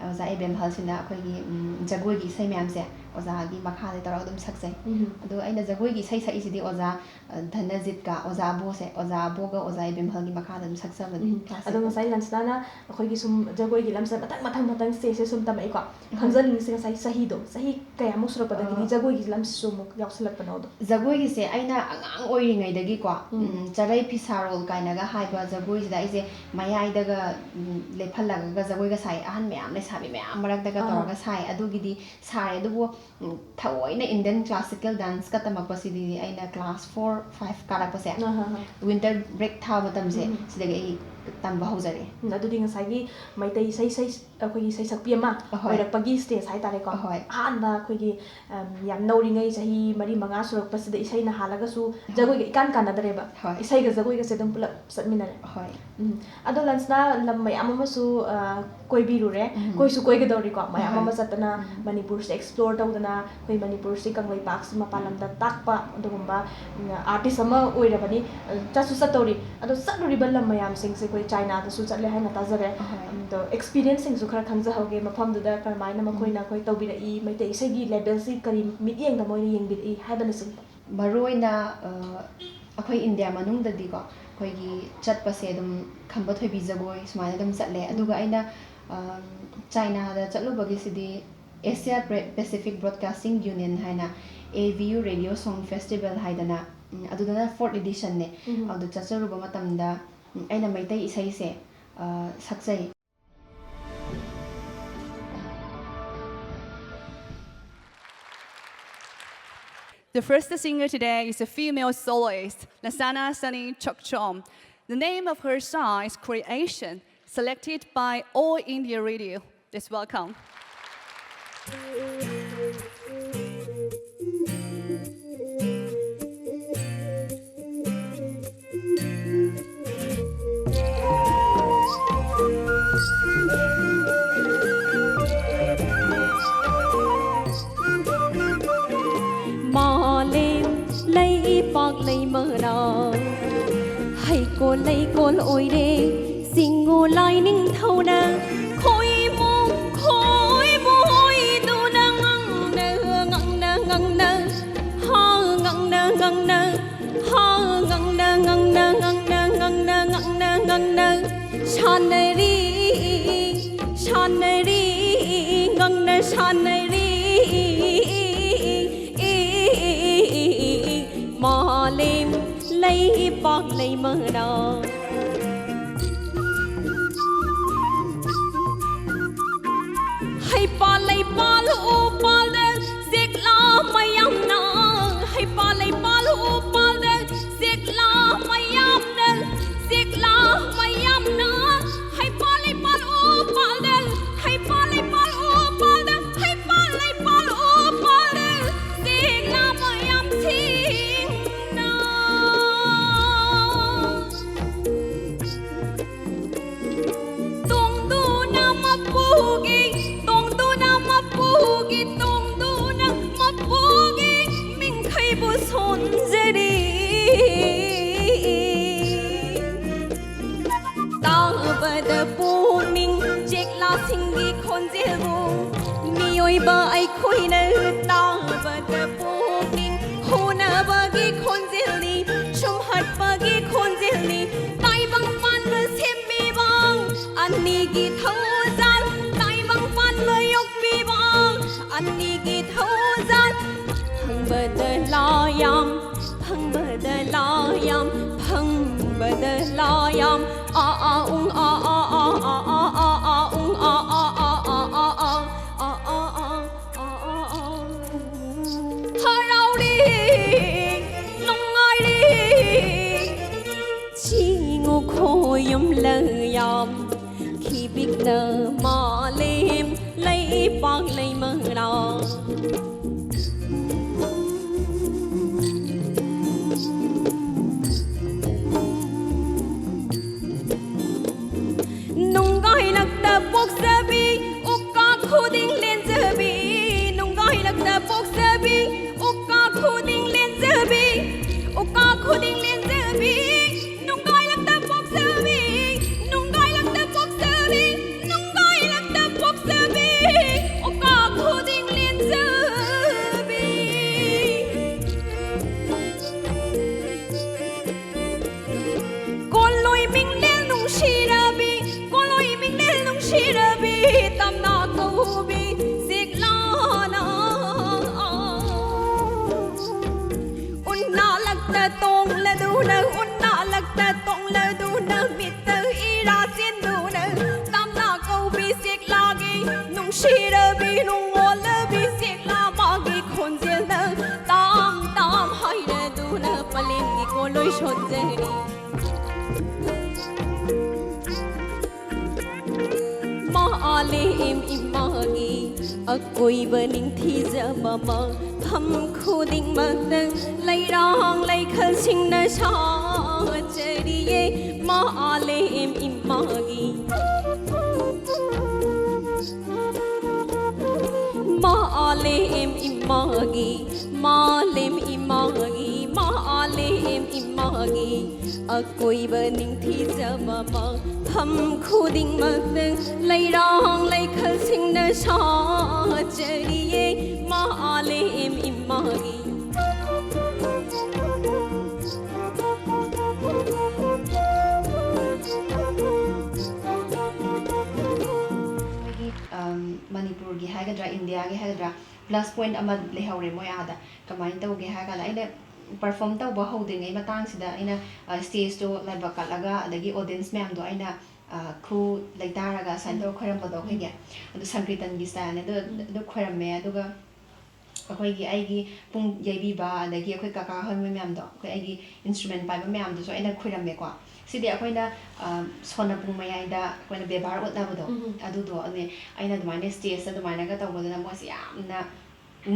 ꯑꯣꯖꯥ ꯏꯕꯦꯝꯍꯜꯁꯤꯅ ꯑꯩꯈꯣꯏꯒꯤ, ꯎꯝ, ꯖꯒꯣꯏꯒꯤ ꯏꯁꯩ ꯃꯌꯥꯝꯁꯦ ꯑꯣꯖꯥꯒꯤ ꯃꯈꯥꯗ ꯇꯧꯔꯒ ꯑꯗꯨꯝ ꯁꯛꯆꯩ꯫ ꯎꯝ꯫ ꯑꯗꯣ ꯑꯩꯅ ꯖꯒꯣꯏꯒꯤ ꯏꯁꯩ ꯁꯛꯏꯁꯤꯗꯤ ꯑꯣꯖꯥ, ꯑ, ꯙꯅꯖꯤꯠꯀ ꯑꯣꯖꯥ ꯑꯕꯣꯁꯦ, ꯑꯣꯖꯥ ꯑꯕꯣꯒ ꯑꯣꯖꯥ ꯏꯕꯦꯝꯍꯜꯒꯤ ꯃꯈꯥꯗ ꯑꯗꯨꯝ ꯁꯛꯆꯕꯅꯤ, ꯎꯝ꯫ classical꯫ ꯑꯗꯣ ꯉꯁꯥꯏ ꯂꯟꯁꯅꯥꯅ ꯑꯩꯈꯣꯏꯒꯤ ꯁꯨꯝ ꯖꯒꯣꯏꯒꯤ ꯂꯝꯁꯦ ꯃꯊꯪ, ꯃꯊꯪ, ꯃꯊꯪ stageꯁꯦ ꯁꯨꯝ ꯇꯝꯃꯛꯏꯀꯣ꯫ ꯎꯝ꯫ ꯈꯪꯖꯅꯤꯡꯉꯤꯁꯦ ꯉꯁꯥꯏ ꯆꯍꯤꯗꯣ, ꯆꯍꯤ ꯀꯌꯥꯃꯨꯛ ꯁꯨꯔꯛꯄꯗꯒꯤꯗꯤ ꯑ, ꯖꯒꯣꯏꯒꯤ ꯂꯝꯁꯤꯁꯨ ꯑꯃꯨꯛ ꯌꯥꯎꯁꯜꯂꯛꯄꯅꯣꯗꯣ? ꯖꯒꯣꯏꯒꯤꯁꯦ ꯑꯩꯅ ꯑꯉꯥꯡ ꯑꯣꯏꯔꯤꯉꯩꯗꯒꯤꯀꯣ, ꯎꯝ꯫ ꯎꯝ, ꯆꯔꯩ ꯐꯤꯁꯥꯔꯣꯜ ꯀꯥꯏꯅꯒ ꯍꯥꯏꯕ ꯖꯒꯣꯏꯁꯤꯗ ꯑꯩꯁꯦ ꯃꯌꯥꯏꯗꯒ, ꯎꯝ, ꯂꯦꯞꯍꯜꯂꯒ ꯖꯒꯣꯏꯒ ꯁꯥꯏ꯫ ꯑꯍꯟ ꯃꯌꯥꯝ, ꯂꯩꯁꯥꯕꯤ ꯃꯌꯥꯝ ꯃꯔꯛꯇꯒ ꯑꯥ꯫ ꯇꯧꯔꯒ ꯁꯥꯏ꯫ ꯑꯗꯨꯒꯤꯗꯤ ꯁꯥꯔꯦ꯫ ꯑꯗꯨꯕꯨ, ꯎꯝ, ꯊꯑꯣꯏꯅ Indian classical danceꯀ ꯇꯝꯃꯛꯄꯁꯤꯗꯤ ꯑꯩꯅ class four, five ꯀꯥꯔꯛꯄꯁꯦ, ꯑꯥ, ꯍꯥ, ꯍꯥ꯫ Winter break ꯊꯥꯕ ꯃꯇꯝꯁꯦ, ꯎꯝ꯫ ꯁꯤꯗꯒꯤ ꯑꯩ ꯇꯝꯕ ꯍꯧꯖꯔꯛꯑꯦ꯫ ꯎꯝ, ꯑꯗꯨꯗꯤ ꯉꯁꯥꯏꯒꯤ ꯃꯩꯇꯩ ꯏꯁꯩ, ꯏꯁꯩ, ꯑꯩꯈꯣꯏꯒꯤ ꯏꯁꯩ ꯁꯛꯄꯤ ꯑꯃ ꯑꯍꯣꯏ꯫ ꯑꯣꯏꯔꯛꯄꯒꯤ stage ꯍꯥꯏꯇꯥꯔꯦꯀꯣ꯫ ꯑꯍꯣꯏ꯫ ꯑꯍꯥꯟꯕ ꯑꯩꯈꯣꯏꯒꯤ, ꯑꯝ, ꯌꯥꯝ ꯅꯧꯔꯤꯉꯩ, ꯆꯍꯤ ꯃꯔꯤ ꯃꯉꯥ ꯁꯨꯔꯛꯄꯁꯤꯗ ꯏꯁꯩꯅ ꯍꯥꯜꯂꯒꯁꯨ ꯍꯣꯏ꯫ ꯖꯒꯣꯏꯒ ꯏꯀꯥꯟ ꯀꯥꯟꯅꯗ꯭ꯔꯦꯕ꯫ ꯍꯣꯏ꯫ ꯏꯁꯩꯒ ꯖꯒꯣꯏꯒꯁꯦ ꯑꯗꯨꯝ ꯄꯨꯂꯞ ꯆꯠꯃꯤꯟꯅꯔꯦ꯫ ꯍꯣꯏ꯫ ꯎꯝ꯫ ꯑꯗꯣ ꯂꯟꯁꯅꯥ ꯂꯝ ꯃꯌꯥꯝ ꯑꯃꯁꯨ, ꯑ, ꯀꯣꯏꯕꯤꯔꯨꯔꯦ꯫ ꯎꯝ꯫ ꯀꯣꯏꯁꯨ ꯀꯣꯏꯒꯗꯧꯔꯤꯀꯣ꯫ ꯃꯌꯥꯝ ꯍꯣꯏ꯫ ꯑꯃ ꯆꯠꯇꯅ ꯎꯝ꯫ ꯃꯅꯤꯄꯨꯔꯁꯦ explore ꯇꯧꯗꯅ ꯑꯩꯈꯣꯏ ꯃꯅꯤꯄꯨꯔꯁꯤ ꯀꯪꯂꯩꯄꯥꯛꯁꯤ ꯃꯄꯥꯟ ꯂꯝꯗ ꯇꯥꯛꯄ ꯑꯗꯨꯒꯨꯝꯕ, ꯎꯝ, artist ꯑꯃ ꯑꯣꯏꯔꯕꯅꯤ꯫ ꯑ, ꯆꯠꯁꯨ ꯆꯠꯇꯧꯔꯤ꯫ ꯑꯗꯣ ꯆꯠꯂꯨꯔꯤꯕ ꯂꯝ ꯃꯌꯥꯝꯁꯤꯡꯁꯦ ꯑꯩꯈꯣꯏ ꯆꯥꯏꯅꯥꯗꯁꯨ ꯆꯠꯂꯦ ꯍꯥꯏꯅ ꯇꯥꯖꯔꯦ꯫ ꯑꯍꯣꯏ꯫ ꯑꯗꯣ experienceꯁꯤꯡꯁꯨ ꯈꯔ ꯈꯪꯖꯍꯧꯒꯦ꯫ ꯃꯐꯝꯗꯨꯗ ꯀꯔꯝꯍꯥꯏꯅ ꯃꯈꯣꯏꯅ ꯎꯝ꯫ ꯑꯩꯈꯣꯏ ꯇꯧꯕꯤꯔꯛꯏ, ꯃꯩꯇꯩ ꯏꯁꯩꯒꯤ levelꯁꯤ ꯀꯔꯤ ꯃꯤꯠꯌꯦꯡꯗ ꯃꯣꯏꯅ ꯌꯦꯡꯕꯤꯔꯛꯏ ꯍꯥꯏꯕꯅꯆꯤꯡꯕ꯫ ꯃꯔꯨ ꯑꯣꯏꯅ, ꯑ, ꯑꯩꯈꯣꯏ ꯏꯟꯗꯤꯌꯥ ꯃꯅꯨꯡꯗꯗꯤꯀꯣ, ꯑꯩꯈꯣꯏꯒꯤ ꯆꯠꯄꯁꯦ ꯑꯗꯨꯝ ꯈꯝꯕ ꯊꯣꯏꯕꯤ ꯖꯒꯣꯏ ꯁꯨꯃꯥꯏꯅ ꯑꯗꯨꯝ ꯆꯠꯂꯦ꯫ ꯎꯝ꯫ ꯑꯗꯨꯒ ꯑꯩꯅ, ꯑ, ꯆꯥꯏꯅꯥꯗ ꯆꯠꯂꯨꯕꯒꯤꯁꯤꯗꯤ Asia Pre- Pacific Broadcasting Union ꯍꯥꯏꯅ, A V U Radio Song Festival ꯍꯥꯏꯗꯅ, ꯎꯝ, ꯑꯗꯨꯗꯅ fourth editionꯅꯦ꯫ ꯎꯝ꯫ ꯑꯗꯨ ꯆꯠꯆꯔꯨꯕ ꯃꯇꯝꯗ, ꯎꯝ, ꯑꯩꯅ ꯃꯩꯇꯩ ꯏꯁꯩꯁꯦ, ꯑ, ꯁꯛꯆꯩ꯫ The first singer today is a female soloist, Lasana Sani Chokchom. The name of her song is Creation, selected by All India Radio. Let's welcome. ꯃꯥꯂꯦꯝ ꯂꯩꯄꯥꯛ ꯂꯩꯃꯔꯥ ꯍꯩꯀꯣꯜ ꯂꯩꯀꯣꯜ ꯑꯣꯏꯔꯦ ꯆꯤꯡꯉꯨ ꯂꯥꯏ ꯅꯤꯡꯊꯧꯅ ꯈꯣꯏꯃꯨ ꯈꯣꯏꯕꯨ ꯑꯣꯏꯗꯨꯅ ꯉꯪꯅ ꯉꯪꯅ ꯉꯪꯅ ꯍꯥ ꯉꯪꯅ ꯉꯪꯅ ꯍꯥ ꯉꯪꯅ ꯉꯪꯅ ꯉꯪꯅ ꯉꯪꯅ ꯉꯪꯅ ꯉꯪꯅ ꯁꯥꯟꯅꯔꯤ ꯁꯥꯟꯅꯔꯤ ꯉꯪꯅ ꯁꯥꯟꯅꯔꯤ ꯃꯥꯂꯦꯝ ꯂꯩꯄꯥꯛ ꯂꯩꯃꯔꯥ ꯍꯩꯄꯥꯜ ꯂꯩꯄꯥꯜ ꯎꯄꯥꯜꯗ ꯆꯦꯛꯂꯥ ꯃꯌꯥꯝꯅ ꯍꯩꯄꯥꯜ ꯂꯩꯄꯥꯜ ꯎꯄꯥꯜꯗ ꯆꯦꯛꯂꯥ ꯃꯌꯥꯝꯅ ꯆꯦꯛꯂꯥ ꯃꯌꯥꯝꯅ ꯍꯩꯄꯥꯜ ꯂꯩꯄꯥꯜ ꯎꯄꯥꯜꯗ ꯍꯩꯄꯥꯜ ꯂꯩꯄꯥꯜ ꯎꯄꯥꯜꯗ ꯍꯩꯄꯥꯜ ꯂꯩꯄꯥꯜ ꯎꯄꯥꯜꯗ ꯆꯦꯛꯂꯥ ꯃꯌꯥꯝꯁꯤꯡꯅ ꯇꯣꯡꯗꯨꯅ ꯃꯄꯨꯒꯤ ꯇꯣꯡꯗꯨꯅ ꯃꯄꯨꯒꯤ ꯇꯣꯡꯗꯨꯅ ꯃꯄꯨꯒꯤ ꯃꯤꯡꯈꯩꯕꯨ ꯁꯣꯟꯖꯔꯤ ꯇꯥꯕꯗ ꯄꯨꯛꯅꯤꯡ ꯆꯦꯛꯂꯥꯁꯤꯡꯒꯤ ꯈꯣꯟꯖꯦꯜꯕꯨ ꯃꯤꯑꯣꯏꯕ ꯑꯩꯈꯣꯏꯅ ꯇꯥꯕꯗ ꯄꯨꯛꯅꯤꯡ ꯍꯨꯅꯕꯒꯤ ꯈꯣꯟꯖꯦꯜꯅꯤ ꯁꯨꯝꯍꯠꯄꯒꯤ ꯈꯣꯟꯖꯦꯜꯅꯤ ꯇꯥꯏꯕꯪ ꯄꯥꯟꯕ ꯁꯦꯝꯕꯤꯕ ꯑꯅꯤꯒꯤ ꯊꯧꯖꯥꯜ ꯇꯥꯏꯕꯪ ꯄꯥꯟꯕ ꯌꯣꯛꯄꯤꯕ ꯌꯥꯝ ꯐꯪꯕꯗ ꯂꯥ ꯌꯥꯝ ꯐꯪꯕꯗ ꯂꯥ ꯌꯥꯝ ꯑꯥ ꯑꯥ ꯎꯪ ꯑꯥ ꯑꯥ ꯑꯥ ꯑꯥ ꯑꯥ ꯑꯥ ꯑꯥ ꯎꯪ ꯑꯥ ꯑꯥ ꯑꯥ ꯑꯥ ꯑꯥ ꯑꯥ ꯑꯥ ꯑꯥ ꯑꯥ ꯑꯥ ꯑꯥ ꯑꯥ ꯍꯔꯥꯎꯔꯤ ꯅꯨꯡꯉꯥꯏꯔꯤ ꯆꯤꯡꯉꯨ ꯈꯣꯌꯨꯝ ꯂꯩꯌꯥꯝ ꯈꯤꯕꯤꯛꯅ ꯃꯥꯂꯦꯝ ꯂꯩꯄꯥꯛ ꯂꯩꯃꯔꯥ ꯅꯨꯡꯒꯥꯏꯂꯛꯇ ꯄꯣꯛꯆꯕꯤ ꯎꯀꯥ ꯈꯨꯗꯤꯡ ꯂꯦꯟꯖꯕꯤ ꯅꯨꯡꯒꯥꯏꯂꯛꯇ ꯄꯣꯛꯆꯕꯤ ꯎꯀꯥ ꯈꯨꯗꯤꯡ ꯂꯦꯟꯖꯕꯤ ꯎꯀꯥ ꯈꯨꯗꯤꯡ ꯂꯦꯟꯖꯕꯤ ꯅꯨꯡꯒꯥꯏꯂꯛꯇ ꯄꯣꯛꯆꯕꯤ ꯅꯨꯡꯒꯥꯏꯂꯛꯇ ꯄꯣꯛꯆꯕꯤ ꯅꯨꯡꯒꯥꯏꯂꯛꯇ ꯄꯣꯛꯆꯕꯤ ꯎꯀꯥ ꯈꯨꯗꯤꯡ ꯂꯦꯟꯖꯕꯤ ꯀꯣꯜꯂꯣꯏ ꯃꯤꯡꯂꯦꯜ ꯅꯨꯡꯁꯤꯔꯕꯤ ꯀꯣꯜꯂꯣꯏ ꯃꯤꯡꯂꯦꯜ ꯅꯨꯡꯁꯤꯔꯕꯤ ꯇꯝꯅ ꯀꯧꯕꯤ ꯁꯤꯛꯂꯥꯅ ꯎꯟꯅꯥꯂꯛꯇ ꯇꯣꯡꯂꯗꯨꯅ ꯎꯟꯅꯥꯂꯛꯇ ꯇꯣꯡꯂꯗꯨꯅ ꯃꯤꯠꯇ ꯏꯔꯥ ꯆꯦꯟꯗꯨꯅ ꯇꯝꯅ ꯀꯧꯕꯤ ꯁꯤꯛꯂꯥꯒꯤ ꯅꯨꯡꯁꯤꯔꯕꯤ ꯅꯨꯡꯉꯣꯜꯂꯕꯤ ꯁꯤꯛꯂꯥ ꯃꯥꯒꯤ ꯈꯣꯟꯖꯦꯜꯗ ꯇꯥꯝ ꯇꯥꯝ ꯍꯥꯏꯔꯗꯨꯅ ꯄꯂꯦꯝꯒꯤ ꯀꯣꯂꯣꯏ ꯁꯣꯟꯖꯔꯤ ꯃꯥꯂꯦꯝ ꯏꯃꯥꯒꯤ ꯑꯀꯣꯏꯕ ꯅꯤꯡꯊꯤꯖꯕ ꯃꯐꯝ ꯈꯨꯗꯤꯡꯃꯛꯇ ꯂꯩꯔꯥꯡ ꯂꯩꯈꯜꯁꯤꯡꯅ ꯁꯥꯖꯔꯤꯌꯦ ꯃꯥꯂꯦꯝ ꯏꯃꯥꯒꯤ ꯃꯥꯂꯦꯝ ꯏꯃꯥꯒꯤ ꯃꯥꯂꯦꯝ ꯏꯃꯥꯒꯤ ꯃꯥꯂꯦꯝ ꯏꯃꯥꯒꯤ ꯑꯀꯣꯏꯕ ꯅꯤꯡꯊꯤꯖꯕ ꯃꯐꯝ ꯈꯨꯗꯤꯡꯃꯛꯇ ꯂꯩꯔꯥꯡ ꯂꯩꯈꯜꯁꯤꯡꯅ ꯁꯥꯖꯔꯤꯌꯦ ꯃꯥꯂꯦꯝ ꯏꯃꯥꯒꯤ ꯃꯅꯤꯄꯨꯔꯒꯤ ꯍꯥꯏꯒꯗ꯭ꯔꯥ ꯏꯟꯗꯤꯌꯥꯒꯤ ꯍꯥꯏꯒꯗ꯭ꯔꯥ ꯄ꯭ꯂꯁ ꯄꯣꯏꯟ ꯑꯃ ꯂꯩꯍꯧꯔꯦ ꯃꯣꯏ ꯑꯥꯗ꯫ ꯀꯃꯥꯏꯅ ꯇꯧꯒꯦ ꯍꯥꯏꯔ ꯀꯥꯟꯗ, ꯑꯩꯅ ꯄꯔꯐꯣꯔꯝ ꯇꯧꯕ ꯍꯧꯗ꯭ꯔꯤꯉꯩ ꯃꯇꯥꯡꯁꯤꯗ ꯑꯩꯅ ꯁ꯭ꯇꯦꯖꯇꯣ ꯂꯥꯏꯕꯛ ꯀꯠꯂꯒ, ꯑꯗꯒꯤ ꯑꯣꯗꯤꯌꯟꯁ ꯃꯌꯥꯝꯗꯣ ꯑꯩꯅ ꯈꯨ ꯂꯩꯇꯥꯔꯒ ꯁꯨꯃꯥꯏꯅ ꯇꯧꯔ ꯈꯣꯏꯔꯝꯕꯗꯣ ꯑꯩꯈꯣꯏꯒꯤ, ꯑꯗꯨ ꯁꯪꯀ꯭ꯔꯤꯇꯟꯒꯤ ꯁ꯭ꯇꯥꯏꯜꯅꯦ꯫ ꯑꯗꯨ ꯑꯗꯨ ꯈꯣꯏꯔꯝꯃꯦ꯫ ꯑꯗꯨꯒ ꯑꯩꯈꯣꯏꯒꯤ, ꯑꯩꯒꯤ ꯄꯨꯡ ꯌꯩꯕꯤꯕ, ꯑꯗꯒꯤ ꯑꯩꯈꯣꯏ ꯀꯀꯥ ꯍꯣꯏ ꯃꯣꯏ ꯃꯌꯥꯝꯗꯣ, ꯑꯩꯈꯣꯏ ꯑꯩꯒꯤ ꯏꯟꯁꯇ꯭ꯔꯨꯃꯦꯟ ꯄꯥꯏꯕ ꯃꯌꯥꯝꯗꯨꯁꯨ ꯑꯩꯅ ꯈꯣꯏꯔꯝꯃꯦꯀꯣ꯫ ꯁꯤꯗꯤ ꯑꯩꯈꯣꯏꯅ ꯁꯣꯟꯅ ꯄꯨꯡ ꯃꯌꯥꯏꯗ ꯑꯩꯈꯣꯏꯅ ꯕꯦꯕꯥꯔ ꯎꯠꯅꯕꯗꯣ, ꯑꯗꯨꯗꯣ꯫ ꯑꯗꯨꯅꯦ꯫ ꯑꯩꯅ ꯑꯗꯨꯃꯥꯏꯅ ꯁ꯭ꯇꯦꯖꯇ ꯑꯗꯨꯃꯥꯏꯅꯒ ꯇꯧꯕꯗꯨꯅ ꯃꯣꯏꯁꯦ ꯌꯥꯝꯅ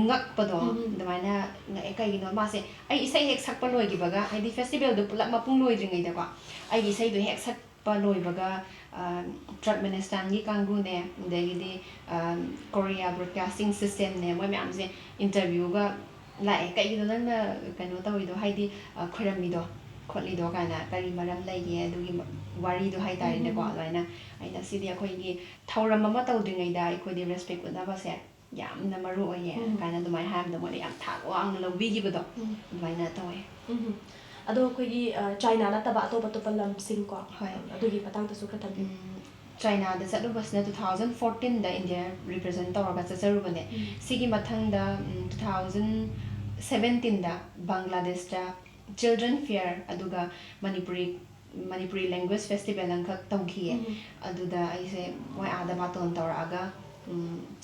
ꯉꯛꯄꯗꯣ꯫ ꯑꯗꯨꯃꯥꯏꯅ ꯉꯛꯑꯦ꯫ ꯀꯩꯒꯤꯅꯣ ꯃꯥꯁꯦ, ꯑꯩ ꯏꯁꯩ ꯍꯦꯛ ꯁꯛꯄ ꯂꯣꯏꯈꯤꯕꯒ, ꯍꯥꯏꯗꯤ ꯐꯦꯁꯇꯤꯚꯦꯜꯗꯣ ꯄꯨꯂꯞ ꯃꯄꯨꯡ ꯂꯣꯏꯗ꯭ꯔꯤꯉꯩꯗꯀꯣ, ꯑꯩꯒꯤ ꯏꯁꯩꯗꯣ ꯍꯦꯛ ꯁꯛꯄ ꯂꯣꯏꯕꯒ, ꯇ꯭ꯔꯛꯃꯦꯅꯤꯁꯇꯥꯟꯒꯤ ꯀꯥꯡꯕꯨꯅꯦ, ꯑꯗꯒꯤꯗꯤ ꯀꯣꯔꯤꯌꯥ ꯕ꯭ꯔꯣꯗꯀꯥꯁꯇꯤꯡ ꯁꯤꯁꯇꯦꯝꯅꯦ, ꯃꯣꯏ ꯃꯌꯥꯝꯁꯦ ꯏꯟꯇꯔꯚ꯭ꯌꯨꯒ ꯂꯥꯛꯑꯦ꯫ "ꯀꯩꯒꯤꯅꯣ ꯅꯪꯅ ꯀꯩꯅꯣ ꯇꯧꯔꯤꯗꯣ?" ꯍꯥꯏꯗꯤ ꯈꯣꯏꯔꯝꯃꯤꯗꯣ ꯈꯣꯠꯂꯤꯗꯣ ꯀꯥꯏꯅ, ꯀꯔꯤ ꯃꯔꯝ ꯂꯩꯒꯦ ꯑꯗꯨꯒꯤ ꯋꯥꯔꯤꯗꯣ ꯍꯥꯏꯇꯥꯔꯦꯅꯦꯀꯣ꯫ ꯑꯗꯨꯃꯥꯏꯅ ꯑꯩꯅ, "ꯁꯤꯗꯤ ꯑꯩꯈꯣꯏꯒꯤ ꯊꯧꯔꯝ ꯑꯃ ꯇꯧꯗ꯭ꯔꯤꯉꯩꯗ ꯑꯩꯈꯣꯏꯗꯤ ꯔꯦꯁꯄꯦꯛ ꯎꯠꯅꯕꯁꯦ ꯌꯥꯝꯅ ꯃꯔꯨ ꯑꯣꯏꯌꯦ" ꯀꯥꯏꯅ ꯑꯗꯨꯃꯥꯏꯅ ꯍꯥꯏꯕꯗꯣ ꯃꯣꯏꯅ ꯌꯥꯝ ꯊꯥꯛ ꯋꯥꯡꯅ ꯂꯧꯕꯤꯈꯤꯕꯗꯣ꯫ ꯑꯗꯨꯃꯥꯏꯅ ꯇꯧꯋꯦ꯫ ꯑꯗꯣ ꯑꯩꯈꯣꯏꯒꯤ ꯆꯥꯏꯅꯥ ꯅꯠꯇꯕ ꯑꯇꯣꯞ ꯑꯇꯣꯞꯄ ꯂꯝꯁꯤꯡꯀꯣ, ꯍꯣꯏ꯫ ꯑꯗꯨꯒꯤ ꯃꯇꯥꯡꯗꯁꯨ ꯈꯔ ꯊꯝꯕꯤꯌꯨ꯫ ꯆꯥꯏꯅꯥꯗ ꯆꯠꯂꯨꯕꯁꯤꯅ two thousand fourteenꯗ ꯏꯟꯗꯤꯌꯥ ꯔꯤꯄ꯭ꯔꯖꯦꯟ ꯇꯧꯔꯒ ꯆꯠꯆꯔꯨꯕꯅꯦ꯫ ꯁꯤꯒꯤ ꯃꯊꯪꯗ two thousand seventeenꯗ ꯕꯪꯒ꯭ꯂꯥꯗꯦꯁꯇ ꯆꯤꯜꯗ꯭ꯔꯦꯟ ꯐꯤꯌꯔ, ꯑꯗꯨꯒ ꯃꯅꯤꯄꯨꯔꯤ ꯃꯅꯤꯄꯨꯔꯤ ꯂꯦꯡꯒ꯭ꯋꯦꯖ ꯐꯦꯁꯇꯤꯚꯦꯜ ꯑꯃꯈꯛ ꯇꯧꯈꯤꯌꯦ꯫ ꯑꯗꯨꯗ ꯑꯩꯁꯦ ꯃꯣꯏ ꯑꯥꯗ ꯕꯥꯇꯣꯟ ꯇꯧꯔꯛꯑꯒ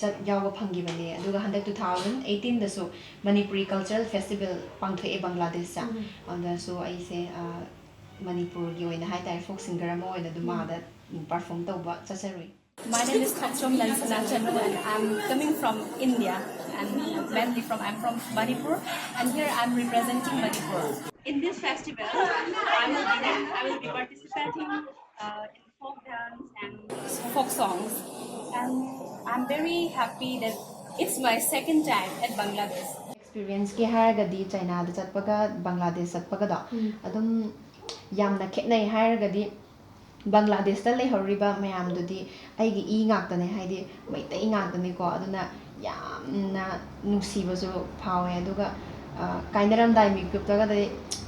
ꯆꯠ ꯌꯥꯎꯕ ꯐꯪꯈꯤꯕꯅꯦ꯫ ꯑꯗꯨꯒ ꯍꯟꯗꯛ two thousand eighteenꯗꯁꯨ ꯃꯅꯤꯄꯨꯔꯤ ꯀꯜꯆꯔꯦꯜ ꯐꯦꯁꯇꯤꯚꯦꯜ ꯄꯥꯡꯊꯣꯛꯑꯦ ꯕꯪꯒ꯭ꯂꯥꯗꯦꯁꯇ꯫ ꯑꯗꯨꯗꯁꯨ ꯑꯩꯁꯦ ꯃꯅꯤꯄꯨꯔꯒꯤ ꯑꯣꯏꯅ ꯍꯥꯏꯇꯥꯔꯦ, ꯐꯣꯛ ꯁꯤꯡꯒꯔ ꯑꯃ ꯑꯣꯏꯅ ꯑꯗꯨꯝ ꯑꯥꯗ ꯄꯔꯐꯣꯔꯝ ꯇꯧꯕ ꯆꯠꯆꯔꯨꯏ꯫ My name is Thokchom Lansana Chanu and I'm coming from India and mainly from I'm from Manipur and here I'm representing Manipur. In this festival, I will be I will be participating uh, in folk dance and folk songs and I'm very happy that it's my second time at Bangladesh. ꯑꯦꯛꯁꯄꯤꯔꯤꯌꯦꯟꯁꯀꯤ ꯍꯥꯏꯔꯒꯗꯤ ꯆꯥꯏꯅꯥꯗ ꯆꯠꯄꯒ ꯕꯪꯒ꯭ꯂꯥꯗꯦꯁ ꯆꯠꯄꯒꯗꯣ ꯑꯗꯨꯝ ꯌꯥꯝꯅ ꯈꯦꯠꯅꯩ꯫ ꯍꯥꯏꯔꯒꯗꯤ ꯕꯪꯒ꯭ꯂꯥꯗꯦꯁꯇ ꯂꯩꯍꯧꯔꯤꯕ ꯃꯌꯥꯝꯗꯨꯗꯤ ꯑꯩꯒꯤ E ꯉꯥꯛꯇꯅꯦ, ꯍꯥꯏꯗꯤ ꯃꯩꯇꯩ ꯉꯥꯛꯇꯅꯤꯀꯣ꯫ ꯑꯗꯨꯅ ꯌꯥꯝꯅ ꯅꯨꯡꯁꯤꯕꯁꯨ ꯐꯥꯎꯋꯦ꯫ ꯑꯗꯨꯒ ꯀꯥꯏꯅꯔꯝꯗꯥꯏ ꯃꯤꯀꯨꯞꯇꯒꯗꯤ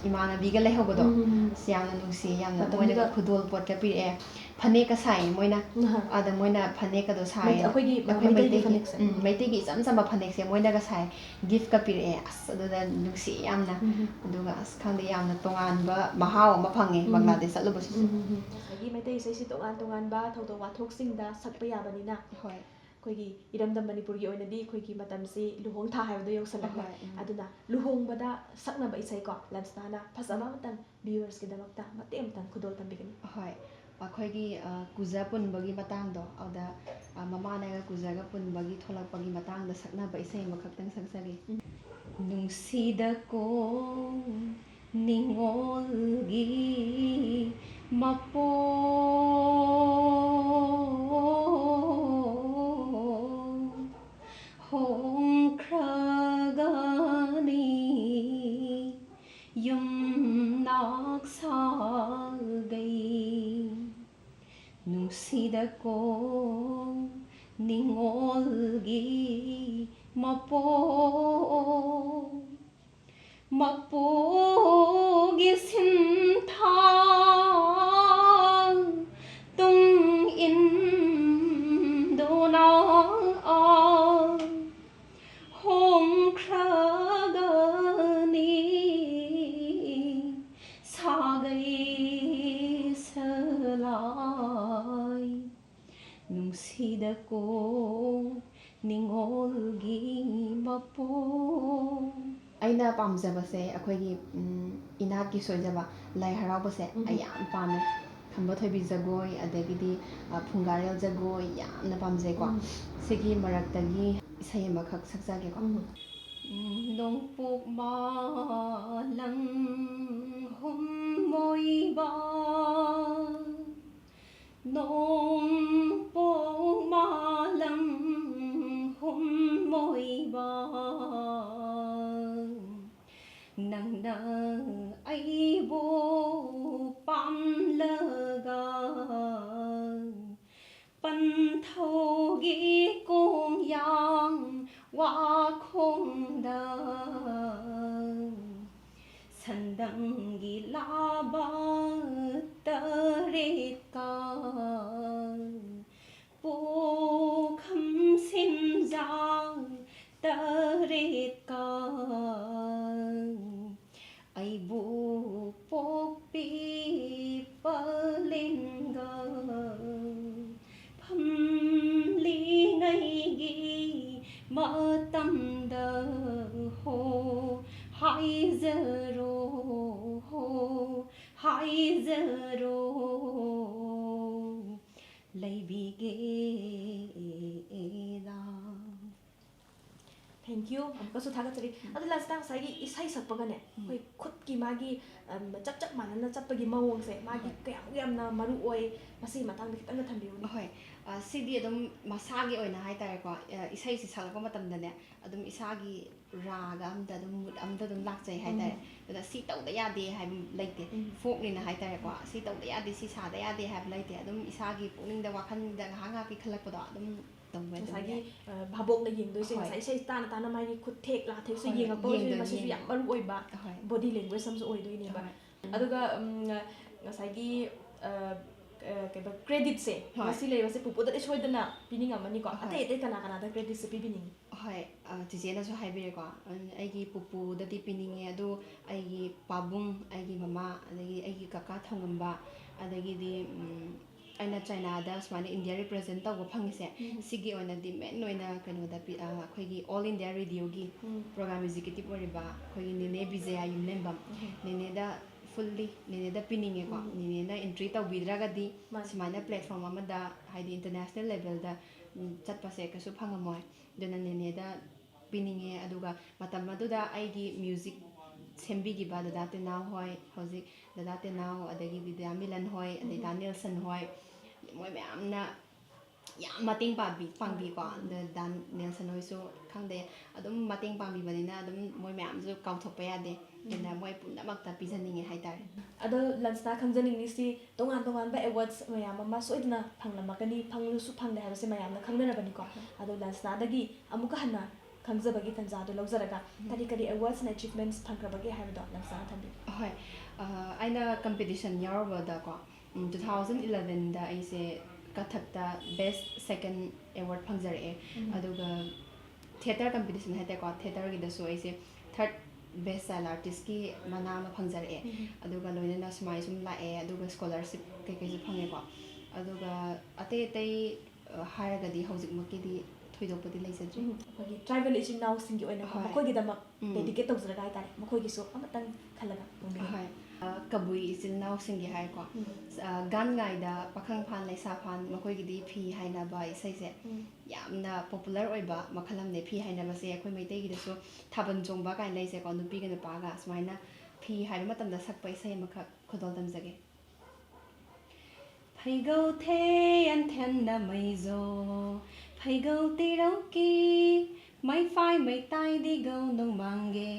ꯏꯃꯥꯟꯅꯕꯤꯒ ꯂꯩꯍꯧꯕꯗꯣ, ꯎꯝ, ꯎꯝ, ꯎꯝ꯫ ꯑꯁ, ꯌꯥꯝꯅ ꯅꯨꯡꯁꯤꯌꯦ, ꯌꯥꯝꯅ꯫ ꯃꯇꯝꯗꯨꯗ ꯃꯣꯏꯅꯒ ꯈꯨꯗꯣꯜ ꯄꯣꯠꯀ ꯄꯤꯔꯛꯑꯦ, ꯐꯅꯦꯛꯀ ꯁꯥꯏꯌꯦ ꯃꯣꯏꯅ꯫ ꯑꯍꯥ꯫ ꯑꯗ ꯃꯣꯏꯅ ꯐꯅꯦꯛꯀꯗꯣ ꯁꯥꯏꯌꯦ꯫ ꯃꯩꯇꯩ-, ꯑꯩꯈꯣꯏꯒꯤ, ꯑꯩꯈꯣꯏ ꯃꯩꯇꯩꯒꯤ ꯃꯩꯇꯩꯒꯤ, ꯐꯅꯦꯛꯁꯦ꯫ ꯎꯝ, ꯃꯩꯇꯩꯒꯤ ꯏꯆꯝ ꯆꯝꯕ ꯐꯅꯦꯛꯁꯦ ꯃꯣꯏꯅꯒ ꯁꯥꯏ, gift-ꯀ ꯄꯤꯔꯛꯑꯦ꯫ ꯑꯁ, ꯑꯗꯨꯗ ꯅꯨꯡꯁꯤ ꯌꯥꯝꯅ꯫ ꯎꯝ, ꯎꯝ꯫ ꯑꯗꯨꯒ, ꯑꯁ, ꯈꯪꯗꯦ, ꯌꯥꯝꯅ ꯇꯣꯉꯥꯟꯕ ꯃꯍꯥꯎ ꯑꯃ ꯐꯪꯉꯦ, ꯎꯝ, ꯎꯝ꯫ ꯕꯪꯒ꯭ꯂꯥꯗꯦꯁ ꯆꯠꯂꯨꯕꯁꯤꯁꯨ꯫ ꯎꯝ, ꯎꯝ, ꯎꯝ꯫ ꯉꯁꯥꯏꯒꯤ ꯃꯩꯇꯩ ꯏꯁꯩꯁꯤ ꯇꯣꯉꯥꯟ ꯇꯣꯉꯥꯟꯕ ꯊꯧꯗꯣꯛ ꯋꯥꯊꯣꯛꯁꯤꯡꯗ ꯁꯛꯄ ꯌꯥꯕꯅꯤꯅ꯫ ꯍꯣꯏ꯫ ꯑꯩꯈꯣꯏꯒꯤ ꯏꯔꯝꯗꯝ ꯃꯅꯤꯄꯨꯔꯒꯤ ꯑꯣꯏꯅꯗꯤ ꯑꯩꯈꯣꯏꯒꯤ ꯃꯇꯝꯁꯤ ꯂꯨꯍꯣꯡ ꯊꯥ ꯍꯥꯏꯕꯗꯣ ꯌꯧꯁꯜꯂꯛꯂꯦ꯫ ꯍꯣꯏ, ꯎꯝ꯫ ꯑꯗꯨꯅ ꯂꯨꯍꯣꯡꯕꯗ ꯁꯛꯅꯕ ꯏꯁꯩꯀꯣ, ꯂꯟꯁꯅꯥꯅ ꯐꯖꯕ ꯑꯃꯇꯪ viewers-ꯀꯤꯗꯃꯛꯇ ꯃꯇꯦꯛ ꯑꯃꯇꯪ ꯈꯨꯗꯣꯜ ꯇꯝꯕꯤꯒꯅꯤ꯫ ꯍꯣꯏ, ꯑꯩꯈꯣꯏꯒꯤ, ꯑ, ꯀꯨꯖ ꯄꯨꯟꯕꯒꯤ ꯃꯇꯥꯡꯗꯣ, ꯑꯗꯨꯗ, ꯑ, ꯃꯃꯥꯅꯒ ꯀꯨꯖꯒ ꯄꯨꯟꯕꯒꯤ ꯊꯣꯛꯂꯛꯄꯒꯤ ꯃꯇꯥꯡꯗ ꯁꯛꯅꯕ ꯏꯁꯩ ꯑꯃꯈꯛꯇꯪ ꯁꯛꯆꯒꯦ꯫ ꯎꯝ꯫ ꯅꯨꯡꯁꯤꯗꯀꯣ ꯅꯤꯡꯉꯣꯜꯒꯤ ꯃꯄꯣ ꯍꯣꯡꯈ꯭ꯔꯒꯅꯤ ꯌꯨꯝꯅꯥꯛ ꯁꯥꯒꯩ꯫ ꯅꯨꯡꯁꯤꯗꯀꯣ ꯅꯤꯡꯉꯣꯜꯒꯤ ꯃꯄꯣ ꯃꯄꯨꯒꯤ ꯁꯤꯟꯊꯥ ꯇꯨꯡ ꯏꯟꯗꯨꯅ ꯍꯣꯡꯈ꯭ꯔꯒꯅꯤ ꯁꯥꯒꯩ ꯁꯂꯥꯏ꯫ ꯅꯨꯡꯁꯤꯗꯀꯣ ꯅꯤꯡꯉꯣꯜꯒꯤ ꯃꯄꯣ꯫ ꯑꯩꯅ ꯄꯥꯝꯖꯕꯁꯦ ꯑꯩꯈꯣꯏꯒꯤ, ꯎꯝ, ꯏꯅꯥꯠꯀꯤ ꯁꯣꯏꯖꯕ ꯂꯥꯏ ꯍꯔꯥꯎꯕꯁꯦ ꯎꯝ꯫ ꯑꯩ ꯌꯥꯝ ꯄꯥꯝꯃꯦ꯫ ꯈꯝꯕ ꯊꯣꯏꯕꯤ ꯖꯒꯣꯏ, ꯑꯗꯒꯤꯗꯤ, ꯑ, ꯐꯨꯡꯒꯥꯔꯦꯜ ꯖꯒꯣꯏ ꯌꯥꯝꯅ ꯄꯥꯝꯖꯩꯀꯣ꯫ ꯎꯝ꯫ ꯁꯤꯒꯤ ꯃꯔꯛꯇꯒꯤ ꯏꯁꯩ ꯑꯃꯈꯛ ꯁꯛꯆꯒꯦꯀꯣ꯫ ꯎꯝ꯫ ꯅꯣꯡꯄꯣꯛ ꯃꯥꯂꯪ ꯍꯨꯝꯃꯣꯏꯕ, ꯅꯣꯡꯄꯣꯛ ꯃꯥꯂꯪ ꯍꯨꯝꯃꯣꯏꯕ, ꯅꯪꯅ ꯑꯩꯕꯨ ꯄꯥꯝꯂꯒ ꯄꯟꯊꯧꯒꯤ ꯀꯣꯡꯌꯥꯡ ꯋꯥꯈꯣꯡꯗ ꯁꯟꯗꯪꯒꯤ ꯂꯥꯕ ꯇꯔꯦꯠꯀ ꯄꯨꯈꯝ ꯁꯦꯟꯖꯥ ꯇꯔꯦꯠꯀ ꯑꯩꯕꯨ ꯄꯣꯛꯄꯤ ꯄꯂꯦꯟꯒ ꯐꯝꯂꯤꯉꯩꯒꯤ ꯃꯇꯝꯗ ꯍꯣ ꯍꯥꯏꯖꯔꯣ, ꯍꯣ ꯍꯥꯏꯖꯔꯣ, ꯂꯩꯕꯤꯒꯦꯗ꯫ Thank you꯫ ꯑꯃꯨꯛꯀꯁꯨ ꯊꯥꯒꯠꯆꯔꯤ꯫ ꯑꯗꯨ ꯂꯟꯁꯅꯥ, ꯉꯁꯥꯏꯒꯤ ꯏꯁꯩ ꯁꯛꯄꯒꯅꯦ, ꯎꯝ꯫ ꯑꯩꯈꯣꯏ ꯈꯨꯠꯀꯤ ꯃꯥꯒꯤ, ꯑꯝ, ꯆꯞ ꯆꯞ ꯃꯥꯟꯅꯅ ꯆꯠꯄꯒꯤ ꯃꯑꯣꯡꯁꯦ, ꯃꯥꯒꯤ ꯍꯣꯏ꯫ ꯀꯌꯥꯃꯨꯛ ꯌꯥꯝꯅ ꯃꯔꯨ ꯑꯣꯏ, ꯃꯁꯤꯒꯤ ꯃꯇꯥꯡꯗ ꯈꯤꯇꯪꯒ ꯊꯝꯕꯤꯌꯨꯅꯦ꯫ ꯍꯣꯏ꯫ ꯑ, ꯁꯤꯗꯤ ꯑꯗꯨꯝ ꯃꯁꯥꯒꯤ ꯑꯣꯏꯅ ꯍꯥꯏꯇꯥꯔꯦꯀꯣ, ꯑ, ꯏꯁꯩꯁꯤ ꯁꯛꯂꯛꯄ ꯃꯇꯝꯗꯅꯦ, ꯑꯗꯨꯝ ꯏꯁꯥꯒꯤ ꯔꯥꯒ ꯑꯝꯗ ꯑꯗꯨꯝ, mood ꯑꯝꯗ ꯑꯗꯨꯝ ꯂꯥꯛꯆꯩ ꯍꯥꯏꯇꯥꯔꯦ꯫ ꯎꯝ꯫ ꯑꯗꯨꯅ ꯁꯤ ꯇꯧꯗ ꯌꯥꯗꯦ ꯍꯥꯏꯕ ꯂꯩꯇꯦ꯫ ꯎꯝ꯫ Folkꯅꯤꯅ ꯍꯥꯏꯇꯥꯔꯦꯀꯣ, ꯎꯝ꯫ ꯁꯤ ꯇꯧꯗ ꯌꯥꯗꯦ, ꯁꯤ ꯁꯥꯗ ꯌꯥꯗꯦ ꯍꯥꯏꯕ ꯂꯩꯇꯦ꯫ ꯑꯗꯨꯝ ꯏꯁꯥꯒꯤ ꯄꯨꯛꯅꯤꯡꯗ, ꯋꯥꯈꯜꯗ ꯉꯥꯏꯍꯥꯛ ꯉꯥꯏꯍꯥꯛꯀꯤ ꯈꯜꯂꯛꯄꯗꯣ ꯑꯗꯨꯝ ꯇꯧꯕ ꯑꯗꯨꯝ ꯉꯁꯥꯏꯒꯤ, ꯌꯥꯏ꯫ ꯑ, ꯚꯥꯕꯣꯛꯅ ꯌꯦꯡꯗꯣꯏꯁꯦ, ꯍꯣꯏ꯫ ꯉꯁꯥꯏ ꯏꯁꯩ ꯇꯥꯅ ꯇꯥꯅ ꯃꯥꯒꯤ ꯈꯨꯠ ꯊꯦꯛ ꯂꯥ ꯊꯦꯛꯁꯨ ꯍꯣꯏ, ꯍꯣꯏ, ꯌꯦꯡꯉꯛꯄ ꯑꯣꯏꯗꯣꯏꯅꯤ, ꯌꯦꯡꯗꯣꯏꯅꯤ, ꯃꯁꯤꯁꯨ ꯌꯦꯡꯗꯣꯏꯅꯤ꯫ ꯌꯥꯝ ꯃꯔꯨ ꯑꯣꯏꯕ ꯍꯣꯏ꯫ Body language ꯑꯃꯁꯨ ꯑꯣꯏꯗꯣꯏꯅꯦꯕ꯫ ꯍꯣꯏ꯫ ꯎꯝ꯫ ꯑꯗꯨꯒ, ꯎꯝ, ꯉꯁꯥꯏꯒꯤ, ꯑ, ꯑ, ꯀꯩꯕ, creditꯁꯦ ꯍꯣꯏ꯫ ꯉꯁꯤ ꯂꯩꯔꯤꯕꯁꯦ ꯄꯨꯄꯨꯗꯗꯤ ꯁꯣꯏꯗꯅ ꯄꯤꯅꯤꯡꯉꯝꯃꯅꯤꯀꯣ꯫ ꯍꯣꯏ꯫ ꯑꯇꯩ ꯑꯇꯩ ꯀꯅꯥ ꯀꯅꯥꯗ creditꯁꯦ ꯄꯤꯕꯤꯅꯤꯡꯉꯤ? ꯍꯣꯏ, ꯑ, ꯆꯤꯆꯦꯅꯁꯨ ꯍꯥꯏꯕꯤꯔꯦꯀꯣ꯫ ꯑꯩꯒꯤ ꯄꯨꯄꯨꯗꯗꯤ ꯄꯤꯅꯤꯡꯉꯦ, ꯑꯗꯨ ꯑꯩꯒꯤ ꯄꯥꯕꯨꯡ, ꯑꯩꯒꯤ ꯃꯃꯥ, ꯑꯗꯒꯤ ꯑꯩꯒꯤ ꯀꯀꯥ ꯊꯧꯉꯝꯕ, ꯑꯗꯒꯤꯗꯤ, ꯎꯝ, ꯑꯩꯅ ꯆꯥꯏꯅꯥꯗ ꯁꯨꯃꯥꯏꯅ India represent ꯇꯧꯕ ꯐꯪꯉꯤꯁꯦ, ꯎꯝ꯫ ꯁꯤꯒꯤ ꯑꯣꯏꯅꯗꯤ main ꯑꯣꯏꯅ ꯀꯩꯅꯣꯗ ꯄꯤ-, ꯑ, ꯑꯩꯈꯣꯏꯒꯤ All India Radioꯒꯤ ꯎꯝ꯫ Program executive ꯑꯣꯏꯔꯤꯕ ꯑꯩꯈꯣꯏꯒꯤ ꯅꯦꯅꯦ ꯕꯤꯖꯌꯥ ꯌꯨꯝꯂꯦꯝꯕꯝ, ꯎꯝ꯫ ꯅꯦꯅꯦꯗ fully ꯅꯦꯅꯦꯗ ꯄꯤꯅꯤꯡꯉꯦꯀꯣ꯫ ꯎꯝ꯫ ꯅꯦꯅꯦꯅ entry ꯇꯧꯕꯤꯗ꯭ꯔꯒꯗꯤ ꯃꯥꯅꯤ꯫ ꯁꯨꯃꯥꯏꯅ platform ꯑꯃꯗ, ꯍꯥꯏꯗꯤ international levelꯗ, ꯎꯝ, ꯆꯠꯄꯁꯦ ꯀꯩꯁꯨ ꯐꯪꯉꯝꯃꯣꯏ꯫ ꯑꯗꯨꯅ ꯅꯦꯅꯦꯗ ꯄꯤꯅꯤꯡꯉꯦ꯫ ꯑꯗꯨꯒ ꯃꯇꯝ ꯑꯗꯨꯗ ꯑꯩꯒꯤ music ꯁꯦꯝꯕꯤꯈꯤꯕ ꯗꯗꯥ ꯇꯦꯅꯥꯎ ꯍꯣꯏ, ꯍꯧꯖꯤꯛ ꯗꯗꯥ ꯇꯦꯅꯥꯎ, ꯑꯗꯒꯤ ꯕꯤꯗ꯭ꯌꯥ ꯃꯤꯂꯟ ꯍꯣꯏ, ꯑꯗꯩ ꯎꯝ꯫ ꯗꯥ ꯅꯦꯜꯁꯟ ꯍꯣꯏ, ꯃꯣꯏ ꯃꯌꯥꯝꯅ ꯌꯥꯝ ꯃꯇꯦꯡ ꯄꯥꯡꯕꯤ-, ꯄꯥꯡꯕꯤꯀꯣ꯫ ꯎꯝ꯫ ꯑꯗ ꯗꯥ ꯅꯦꯜꯁꯟ ꯍꯣꯏꯁꯨ ꯈꯪꯗꯦ, ꯑꯗꯨꯝ ꯃꯇꯦꯡ ꯄꯥꯡꯕꯤꯕꯅꯤꯅ ꯑꯗꯨꯝ ꯃꯣꯏ ꯃꯌꯥꯝꯁꯨ ꯀꯥꯎꯊꯣꯛꯄ ꯌꯥꯗꯦ꯫ ꯑꯗꯨꯅ ꯎꯝ꯫ ꯃꯣꯏ ꯄꯨꯝꯅꯃꯛꯇ ꯄꯤꯖꯅꯤꯡꯉꯦ ꯍꯥꯏꯇꯥꯔꯦ꯫ ꯑꯗꯣ ꯂꯟꯁꯅꯥ ꯈꯪꯖꯅꯤꯡꯉꯤꯁꯤ, ꯇꯣꯉꯥꯟ ꯇꯣꯉꯥꯟꯕ awards ꯃꯌꯥꯝ ꯑꯃ ꯁꯣꯏꯗꯅ ꯐꯪꯂꯝꯃꯛꯀꯅꯤ, ꯐꯪꯂꯁꯨ ꯐꯪꯂꯦ ꯍꯥꯏꯕꯁꯦ ꯃꯌꯥꯝꯅ ꯈꯪꯅꯔꯕꯅꯤꯀꯣ꯫ ꯎꯝ꯫ ꯑꯗꯣ ꯂꯟꯁꯅꯥꯗꯒꯤ ꯑꯃꯨꯛꯀ ꯍꯟꯅ ꯈꯪꯖꯕꯒꯤ ꯇꯥꯟꯖꯥꯗꯣ ꯂꯧꯖꯔꯒ ꯀꯔꯤ ꯀꯔꯤ awards and achievements ꯐꯪꯈ꯭ꯔꯕꯒꯦ ꯍꯥꯏꯕꯗꯣ ꯂꯝꯁꯥꯡꯅ ꯊꯝꯕꯤꯌꯨ꯫ ꯑꯍꯣꯏ꯫ ꯑ, ꯑꯩꯅ competition ꯌꯥꯎꯔꯨꯕꯗꯀꯣ, ꯎꯝ, two thousand elevenꯗ ꯑꯩꯁꯦ ꯀꯊꯛꯇ best second award ꯐꯪꯖꯔꯛꯑꯦ꯫ ꯑꯗꯨꯒ theatre competition ꯍꯥꯏꯇꯥꯔꯦꯀꯣ, theatreꯒꯤꯗꯁꯨ ꯑꯩꯁꯦ third best child artistꯀꯤ ꯃꯅꯥ ꯑꯃ ꯐꯪꯖꯔꯛꯑꯦ꯫ ꯑꯗꯨꯒ ꯂꯣꯏꯅꯅ ꯁꯨꯃꯥꯏ ꯁꯨꯝ ꯂꯥꯛꯑꯦ, ꯑꯗꯨꯒ scholarship ꯀꯩꯀꯩꯁꯨ ꯐꯪꯉꯦꯀꯣ꯫ ꯑꯗꯨꯒ ꯑꯇꯩ ꯑꯇꯩ, ꯑ, ꯍꯥꯏꯔꯒꯗꯤ ꯍꯧꯖꯤꯛꯃꯛꯀꯤꯗꯤ ꯊꯣꯏꯗꯣꯛꯄꯗꯤ ꯂꯩꯖꯗ꯭ꯔꯤ꯫ ꯑꯩꯈꯣꯏꯒꯤ tribal ꯏꯆꯤꯟ ꯏꯅꯥꯎꯁꯤꯡꯒꯤ ꯑꯣꯏꯅꯀꯣ, ꯍꯣꯏ꯫ ꯃꯈꯣꯏꯒꯤꯗꯃꯛ ꯎꯝ꯫ Dedicate ꯇꯧꯖꯔꯒ ꯍꯥꯏꯇꯥꯔꯦ, ꯃꯈꯣꯏꯒꯤꯁꯨ ꯑꯃꯇꯪ ꯈꯜꯂꯒ ꯐꯣꯡꯕꯤꯌꯨ꯫ ꯍꯣꯏ꯫ ꯑ, ꯀꯕꯨꯏ ꯏꯆꯤꯜ ꯏꯅꯥꯎꯁꯤꯡꯒꯤ ꯍꯥꯏꯀꯣ꯫ ꯎꯝ꯫ ꯑ, ꯒꯥꯟ ꯉꯥꯏꯗ ꯄꯥꯈꯪ ꯐꯥꯟ ꯂꯩꯁꯥ ꯐꯥꯟ ꯃꯈꯣꯏꯒꯤꯗꯤ ꯐꯤ ꯍꯥꯏꯅꯕ ꯏꯁꯩꯁꯦ ꯎꯝ꯫ ꯌꯥꯝꯅ popular ꯑꯣꯏꯕ ꯃꯈꯜ ꯑꯃꯅꯦ꯫ ꯐꯤ ꯍꯥꯏꯅꯕꯁꯦ ꯑꯩꯈꯣꯏ ꯃꯩꯇꯩꯒꯤꯗꯁꯨ ꯊꯥꯕꯜ ꯆꯣꯡꯕ ꯀꯥꯏꯅ ꯂꯩꯁꯦꯀꯣ, ꯅꯨꯄꯤꯒ ꯅꯨꯄꯥꯒ ꯁꯨꯃꯥꯏꯅ ꯐꯤ ꯍꯥꯏꯕ ꯃꯇꯝꯗ ꯁꯛꯄ ꯏꯁꯩ ꯑꯃꯈꯛ ꯈꯨꯗꯣꯜ ꯇꯝꯖꯒꯦ꯫ ꯐꯩꯒꯧ ꯊꯦ ꯑꯟꯊꯦꯟꯅ ꯃꯩꯖꯣ, ꯐꯩꯒꯧ ꯇꯤꯔꯧꯀꯤ, ꯃꯩꯐꯥꯏ ꯃꯩꯇꯥꯏꯗꯤ ꯒꯧ ꯅꯣꯡꯃꯥꯡꯒꯦ,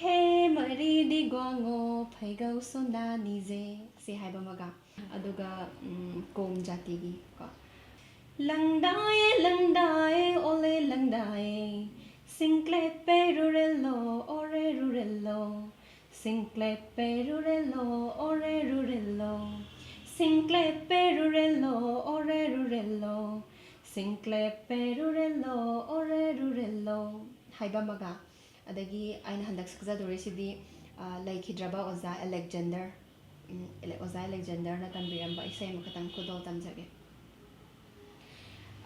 ꯍꯦ ꯃꯔꯤꯗꯤ ꯒ꯭ꯋꯥꯉꯣ, ꯐꯩꯒꯧ ꯁꯣꯅꯥꯅꯤꯖꯦ꯫ ꯁꯤ ꯍꯥꯏꯕ ꯑꯃꯒ, ꯑꯗꯨꯒ, ꯎꯝ, ꯀꯣꯝ ꯖꯥꯇꯤꯒꯤ ꯀꯣ꯫ ꯂꯪꯗꯥꯑꯦ, ꯂꯪꯗꯥꯑꯦ, ꯑꯣꯂꯦ ꯂꯪꯗꯥꯑꯦ, ꯁꯤꯡꯀ꯭ꯂꯦꯠꯄꯦ ꯔꯨꯔꯦꯜꯂꯣ, ꯑꯣꯔꯦ ꯔꯨꯔꯦꯜꯂꯣ, ꯁꯤꯡꯀ꯭ꯂꯦꯠꯄꯦ ꯔꯨꯔꯦꯜꯂꯣ, ꯑꯣꯔꯦ ꯔꯨꯔꯦꯜꯂꯣ, ꯁꯤꯡꯀ꯭ꯂꯦꯠꯄꯦ ꯔꯨꯔꯦꯜꯂꯣ, ꯑꯣꯔꯦ ꯔꯨꯔꯦꯜꯂꯣ, ꯁꯤꯡꯀ꯭ꯂꯦꯠꯄꯦ ꯔꯨꯔꯦꯜꯂꯣ, ꯑꯣꯔꯦ ꯔꯨꯔꯦꯜꯂꯣ ꯍꯥꯏꯕ ꯑꯃꯒ, ꯑꯗꯒꯤ ꯑꯩꯅ ꯍꯟꯗꯛ ꯁꯛꯆꯗꯣꯔꯤꯁꯤꯗꯤ, ꯑ, ꯂꯩꯈꯤꯗ꯭ꯔꯕ ꯑꯣꯖꯥ ꯑꯂꯦꯛꯖꯦꯟꯗꯔ, ꯎꯝ, ꯑꯦꯂꯦ-, ꯑꯣꯖꯥ ꯑꯂꯦꯛꯖꯦꯟꯗꯔꯅ ꯇꯝꯕꯤꯔꯝꯕ ꯏꯁꯩ ꯑꯃꯈꯛꯇꯪ ꯈꯨꯗꯣꯜ ꯇꯝꯖꯒꯦ꯫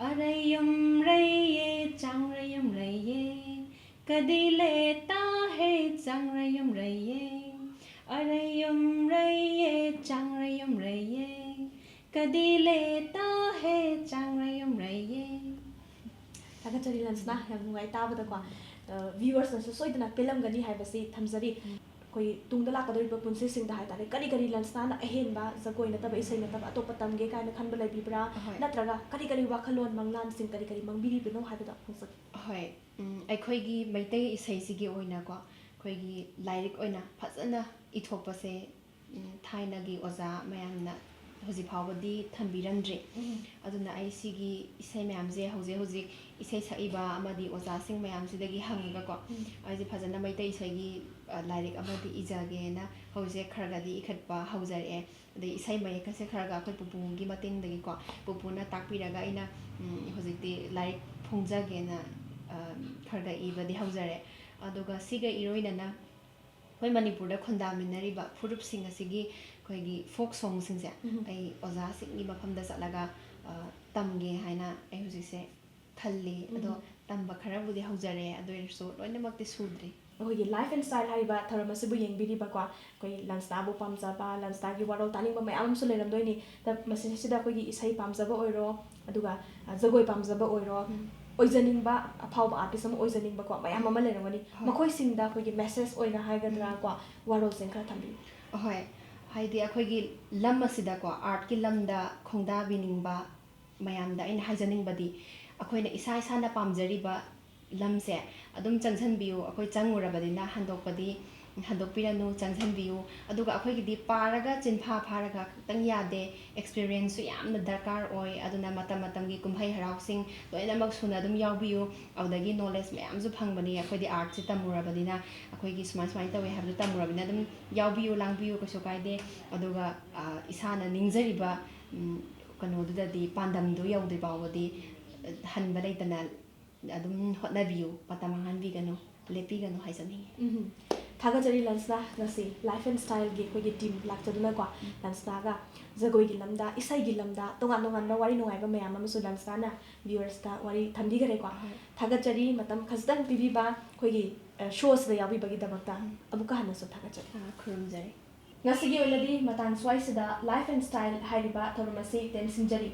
ꯑꯔꯩꯌꯨꯝ ꯔꯩꯌꯦ, ꯆꯥꯡꯔꯩꯌꯨꯝ ꯔꯩꯌꯦ, ꯀꯗꯤ ꯂꯦꯇꯥ ꯍꯦ, ꯆꯥꯡꯔꯩꯌꯨꯝ ꯔꯩꯌꯦ, ꯑꯔꯩꯌꯨꯝ ꯔꯩꯌꯦ, ꯆꯥꯡꯔꯩꯌꯨꯝ ꯔꯩꯌꯦ, ꯀꯗꯤ ꯂꯦꯇꯥ ꯍꯦ, ꯆꯥꯡꯔꯩꯌꯨꯝ ꯔꯩꯌꯦ꯫ ꯊꯥꯒꯠꯆꯔꯤ ꯂꯟꯁꯅꯥ, ꯌꯥꯝ ꯅꯨꯡꯉꯥꯏ ꯇꯥꯕꯗꯀꯣ꯫ ꯑ, viewersꯅꯁꯨ ꯁꯣꯏꯗꯅ ꯄꯦꯜꯂꯝꯒꯅꯤ ꯍꯥꯏꯕꯁꯤ ꯊꯝꯖꯔꯤ꯫ ꯑꯩꯈꯣꯏ ꯇꯨꯡꯗ ꯂꯥꯛꯀꯗꯧꯔꯤꯕ ꯄꯨꯟꯁꯤꯁꯤꯡꯗ ꯍꯥꯏꯇꯥꯔꯦ, ꯀꯔꯤ ꯀꯔꯤ ꯂꯟꯁꯅꯥꯅ ꯑꯍꯦꯟꯕ ꯖꯒꯣꯏ ꯅꯠꯇꯕ, ꯏꯁꯩ ꯅꯠꯇꯕ ꯑꯇꯣꯞꯄ ꯇꯝꯒꯦ ꯀꯥꯏꯅ ꯈꯟꯕ ꯂꯩꯕꯤꯕ꯭ꯔꯥ? ꯑꯍꯣꯏ꯫ ꯅꯠꯇ꯭ꯔꯒ ꯀꯔꯤ ꯀꯔꯤ ꯋꯥꯈꯜꯂꯣꯟ, ꯃꯪꯂꯥꯟꯁꯤꯡ ꯀꯔꯤ ꯀꯔꯤ ꯃꯪꯕꯤꯔꯤꯕꯅꯣ ꯍꯥꯏꯕꯗꯣ ꯐꯣꯡꯖꯒꯦ꯫ ꯍꯣꯏ꯫ ꯎꯝ, ꯑꯩꯈꯣꯏꯒꯤ ꯃꯩꯇꯩ ꯏꯁꯩꯁꯤꯒꯤ ꯑꯣꯏꯅꯀꯣ, ꯑꯩꯈꯣꯏꯒꯤ ꯂꯥꯏꯔꯤꯛ ꯑꯣꯏꯅ ꯐꯖꯅ ꯏꯊꯣꯛꯄꯁꯦ, ꯎꯝ, ꯊꯥꯏꯅꯒꯤ ꯑꯣꯖꯥ ꯃꯌꯥꯝꯅ ꯍꯧꯖꯤꯛ ꯐꯥꯎꯕꯗꯤ ꯊꯝꯕꯤꯔꯝꯗ꯭ꯔꯤ꯫ ꯑꯗꯨꯅ ꯑꯩ ꯁꯤꯒꯤ ꯏꯁꯩ ꯃꯌꯥꯝꯁꯦ ꯍꯧꯖꯤꯛ ꯍꯧꯖꯤꯛ ꯏꯁꯩ ꯁꯛꯏꯕ ꯑꯃꯗꯤ ꯑꯣꯖꯥꯁꯤꯡ ꯃꯌꯥꯝꯁꯤꯗꯒꯤ ꯍꯪꯉꯒꯀꯣ, ꯑꯩꯁꯦ ꯐꯖꯅ ꯃꯩꯇꯩ ꯏꯁꯩꯒꯤ, ꯑ, ꯂꯥꯏꯔꯤꯛ ꯑꯃꯗꯤ ꯏꯖꯒꯦꯅ ꯍꯧꯖꯤꯛ ꯈꯔ ꯈꯔꯗꯤ ꯏꯈꯠꯄ ꯍꯧꯖꯔꯛꯑꯦ꯫ ꯑꯗꯩ ꯏꯁꯩ ꯃꯌꯦꯛꯀꯁꯦ ꯈꯔ ꯈꯔ ꯑꯩꯈꯣꯏ ꯄꯨꯄꯨꯒꯤ ꯃꯇꯦꯡꯗꯒꯤꯀꯣ, ꯄꯨꯄꯨꯅ ꯇꯥꯛꯄꯤꯔꯒ ꯑꯩꯅ, ꯎꯝ, ꯍꯧꯖꯤꯛꯇꯤ ꯂꯥꯏꯔꯤꯛ ꯐꯣꯡꯖꯒꯦꯅ, ꯑ, ꯈꯔ ꯈꯔ ꯏꯕꯗꯤ ꯍꯧꯖꯔꯦ꯫ ꯑꯗꯨꯒ ꯁꯤꯒ ꯏꯔꯣꯏꯅꯅ ꯑꯩꯈꯣꯏ ꯃꯅꯤꯄꯨꯔꯗ ꯈꯨꯟꯗꯥꯃꯤꯟꯅꯔꯤꯕ ꯐꯨꯔꯨꯞꯁꯤꯡ ꯑꯁꯤꯒꯤ ꯑꯩꯈꯣꯏꯒꯤ ꯐꯣꯛ ꯁꯣꯡꯁꯤꯡꯁꯦ ꯑꯩ ꯑꯣꯖꯥꯁꯤꯡꯒꯤ ꯃꯐꯝꯗ ꯆꯠꯂꯒ, ꯑ, ꯇꯝꯒꯦ ꯍꯥꯏꯅ ꯑꯩ ꯍꯧꯖꯤꯛꯁꯦ ꯈꯜꯂꯤ꯫ ꯑꯗꯣ ꯇꯝꯕ ꯈꯔꯕꯨꯗꯤ ꯍꯧꯖꯔꯦ, ꯑꯗꯨ ꯑꯣꯏꯔꯁꯨ ꯂꯣꯏꯅꯃꯛꯇꯤ ꯁꯨꯗ꯭ꯔꯤ꯫ ꯑꯩꯈꯣꯏꯒꯤ Life and Style ꯍꯥꯏꯔꯤꯕ ꯊꯧꯔꯝ ꯑꯁꯤꯕꯨ ꯌꯦꯡꯕꯤꯔꯤꯕꯀꯣ, ꯑꯩꯈꯣꯏ ꯂꯟꯁꯅꯥꯕꯨ ꯄꯥꯝꯖꯕ, ꯂꯟꯁꯅꯥꯒꯤ ꯋꯥꯔꯣꯜ ꯇꯥꯅꯤꯡꯕ ꯃꯌꯥꯝ ꯑꯃꯁꯨ ꯂꯩꯔꯝꯗꯣꯏꯅꯤ꯫ ꯗ-, ꯃꯁꯤꯁꯤꯗ ꯑꯩꯈꯣꯏꯒꯤ ꯏꯁꯩ ꯄꯥꯝꯖꯕ ꯑꯣꯏꯔꯣ, ꯑꯗꯨꯒ, ꯑ, ꯖꯒꯣꯏ ꯄꯥꯝꯖꯕ ꯑꯣꯏꯔꯣ, ꯑꯣꯏꯖꯅꯤꯡꯕ, ꯑꯐꯥꯎꯕ artist ꯑꯃ ꯑꯣꯏꯖꯅꯤꯡꯕꯀꯣ ꯃꯌꯥꯝ ꯑꯃ ꯂꯩꯔꯝꯒꯅꯤ꯫ ꯃꯈꯣꯏꯁꯤꯡꯗ ꯑꯩꯈꯣꯏꯒꯤ message ꯑꯣꯏꯅ ꯍꯥꯏꯒꯗ꯭ꯔꯥ ꯀꯣ, ꯋꯥꯔꯣꯜꯁꯤꯡ ꯈꯔ ꯊꯝꯕꯤꯌꯨ꯫ ꯑꯍꯣꯏ, ꯍꯥꯏꯗꯤ ꯑꯩꯈꯣꯏꯒꯤ ꯂꯝ ꯑꯁꯤꯗꯀꯣ, artꯀꯤ ꯂꯝꯗ ꯈꯣꯡꯗꯥꯕꯤꯅꯤꯡꯕ ꯃꯌꯥꯝꯗ ꯑꯩꯅ ꯍꯥꯏꯖꯅꯤꯡꯕꯗꯤ, ꯑꯩꯈꯣꯏꯅ ꯏꯁꯥ ꯏꯁꯥꯅ ꯄꯥꯝꯖꯔꯤꯕ ꯂꯝꯁꯦ ꯑꯗꯨꯝ ꯆꯪꯁꯤꯟꯕꯤꯌꯨ꯫ ꯑꯩꯈꯣꯏ ꯆꯪꯉꯨꯔꯕꯅꯤꯅ ꯍꯟꯗꯣꯛꯄꯗꯤ ꯍꯟꯗꯣꯛꯄꯤꯔꯅꯨ, ꯆꯪꯁꯤꯟꯕꯤꯌꯨ꯫ ꯑꯗꯨꯒ ꯑꯩꯈꯣꯏꯒꯤꯗꯤ ꯄꯥꯔꯒ ꯆꯤꯟꯐꯥ ꯐꯥꯔꯒ ꯈꯛꯇꯪ ꯌꯥꯗꯦ, experienceꯁꯨ ꯌꯥꯝꯅ ꯗꯔꯀꯥꯔ ꯑꯣꯏ꯫ ꯑꯗꯨꯅ ꯃꯇꯝ ꯃꯇꯝꯒꯤ ꯀꯨꯝꯍꯩ ꯍꯔꯥꯎꯁꯤꯡ ꯂꯣꯏꯅꯃꯛ ꯁꯨꯅ ꯑꯗꯨꯝ ꯌꯥꯎꯕꯤꯌꯨ꯫ ꯑꯗꯨꯗꯒꯤ knowledge ꯃꯌꯥꯝꯁꯨ ꯐꯪꯕꯅꯤ꯫ ꯑꯩꯈꯣꯏꯗꯤ artꯁꯦ ꯇꯝꯃꯨꯔꯕꯅꯤꯅ, ꯑꯩꯈꯣꯏꯒꯤ ꯁꯨꯃꯥꯏ ꯁꯨꯃꯥꯏꯅ ꯇꯧꯋꯦ ꯍꯥꯏꯕꯗꯣ ꯇꯝꯃꯨꯔꯕꯅꯤꯅ ꯑꯗꯨꯝ ꯌꯥꯎꯕꯤꯌꯨ, ꯂꯥꯡꯕꯤꯌꯨ, ꯀꯩꯁꯨ ꯀꯥꯏꯗꯦ꯫ ꯑꯗꯨꯒ, ꯑ, ꯏꯁꯥꯅ ꯅꯤꯡꯖꯔꯤꯕ, ꯎꯝ, ꯀꯩꯅꯣꯗꯨꯗꯗꯤ, ꯄꯥꯟꯗꯝꯗꯨ ꯌꯧꯗ꯭ꯔꯤ ꯐꯥꯎꯕꯗꯤ, ꯑ, ꯍꯟꯕ ꯂꯩꯇꯅ ꯑꯗꯨꯝ ꯍꯣꯠꯅꯕꯤꯌꯨ, ꯃꯇꯝ ꯃꯥꯡꯍꯟꯕꯤꯒꯅꯨ, ꯂꯦꯞꯄꯤꯒꯅꯨ ꯍꯥꯏꯖꯅꯤꯡꯉꯤ꯫ ꯎꯝ꯫ ꯊꯥꯒꯠꯆꯔꯤ ꯂꯟꯁꯅꯥ, ꯉꯁꯤ Life and Styleꯒꯤ ꯑꯩꯈꯣꯏꯒꯤ team ꯂꯥꯛꯆꯗꯨꯅꯀꯣ, ꯂꯟꯁꯅꯥꯒ ꯖꯒꯣꯏꯒꯤ ꯂꯝꯗ, ꯏꯁꯩꯒꯤ ꯂꯝꯗ ꯇꯣꯉꯥꯟ ꯇꯣꯉꯥꯟꯕ ꯋꯥꯔꯤ ꯅꯨꯡꯉꯥꯏꯕ ꯃꯌꯥꯝ ꯑꯃꯁꯨ ꯂꯟꯁꯅꯥꯅ viewersꯇ ꯋꯥꯔꯤ ꯊꯝꯕꯤꯈꯔꯦꯀꯣ꯫ ꯊꯥꯒꯠꯆꯔꯤ ꯃꯇꯝ ꯈꯖꯤꯛꯇꯪ ꯄꯤꯕꯤꯕ ꯑꯩꯈꯣꯏꯒꯤ, ꯑ, showꯁꯤꯗ ꯌꯥꯎꯕꯤꯕꯒꯤꯗꯃꯛꯇ ꯑꯃꯨꯛꯀ ꯍꯟꯅꯁꯨ ꯊꯥꯒꯠꯆꯔꯤ꯫ ꯑ, ꯈꯨꯔꯨꯝꯖꯔꯤ꯫ ꯉꯁꯤꯒꯤ ꯑꯣꯏꯅꯗꯤ ꯃꯇꯥꯡ ꯁ꯭ꯋꯥꯏꯁꯤꯗ Life and Style ꯍꯥꯏꯔꯤꯕ ꯊꯧꯔꯝ ꯑꯁꯤ ꯇꯦꯟꯁꯤꯟꯖꯔꯤ꯫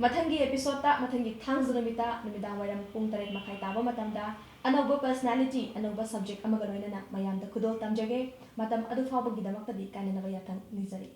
ꯃꯊꯪꯒꯤ episodeꯇ, ꯃꯊꯪꯒꯤ ꯊꯥꯡꯖ ꯅꯨꯃꯤꯠꯇ ꯅꯨꯃꯤꯗꯥꯡ ꯋꯥꯏꯔꯝ ꯄꯨꯡ ꯇꯔꯦꯠ ꯃꯈꯥꯏ ꯇꯥꯕ ꯃꯇꯝꯗ ꯑꯅꯧꯕ personality, ꯑꯅꯧꯕ subject ꯑꯃꯒ ꯂꯣꯏꯅꯅ ꯃꯌꯥꯝꯗ ꯈꯨꯗꯣꯜ ꯇꯝꯖꯒꯦ꯫ ꯃꯇꯝ ꯑꯗꯨ ꯐꯥꯎꯕꯒꯤꯗꯃꯛꯇꯗꯤ ꯀꯥꯏꯅꯅꯕ ꯌꯥꯊꯪ ꯅꯤꯖꯔꯤ꯫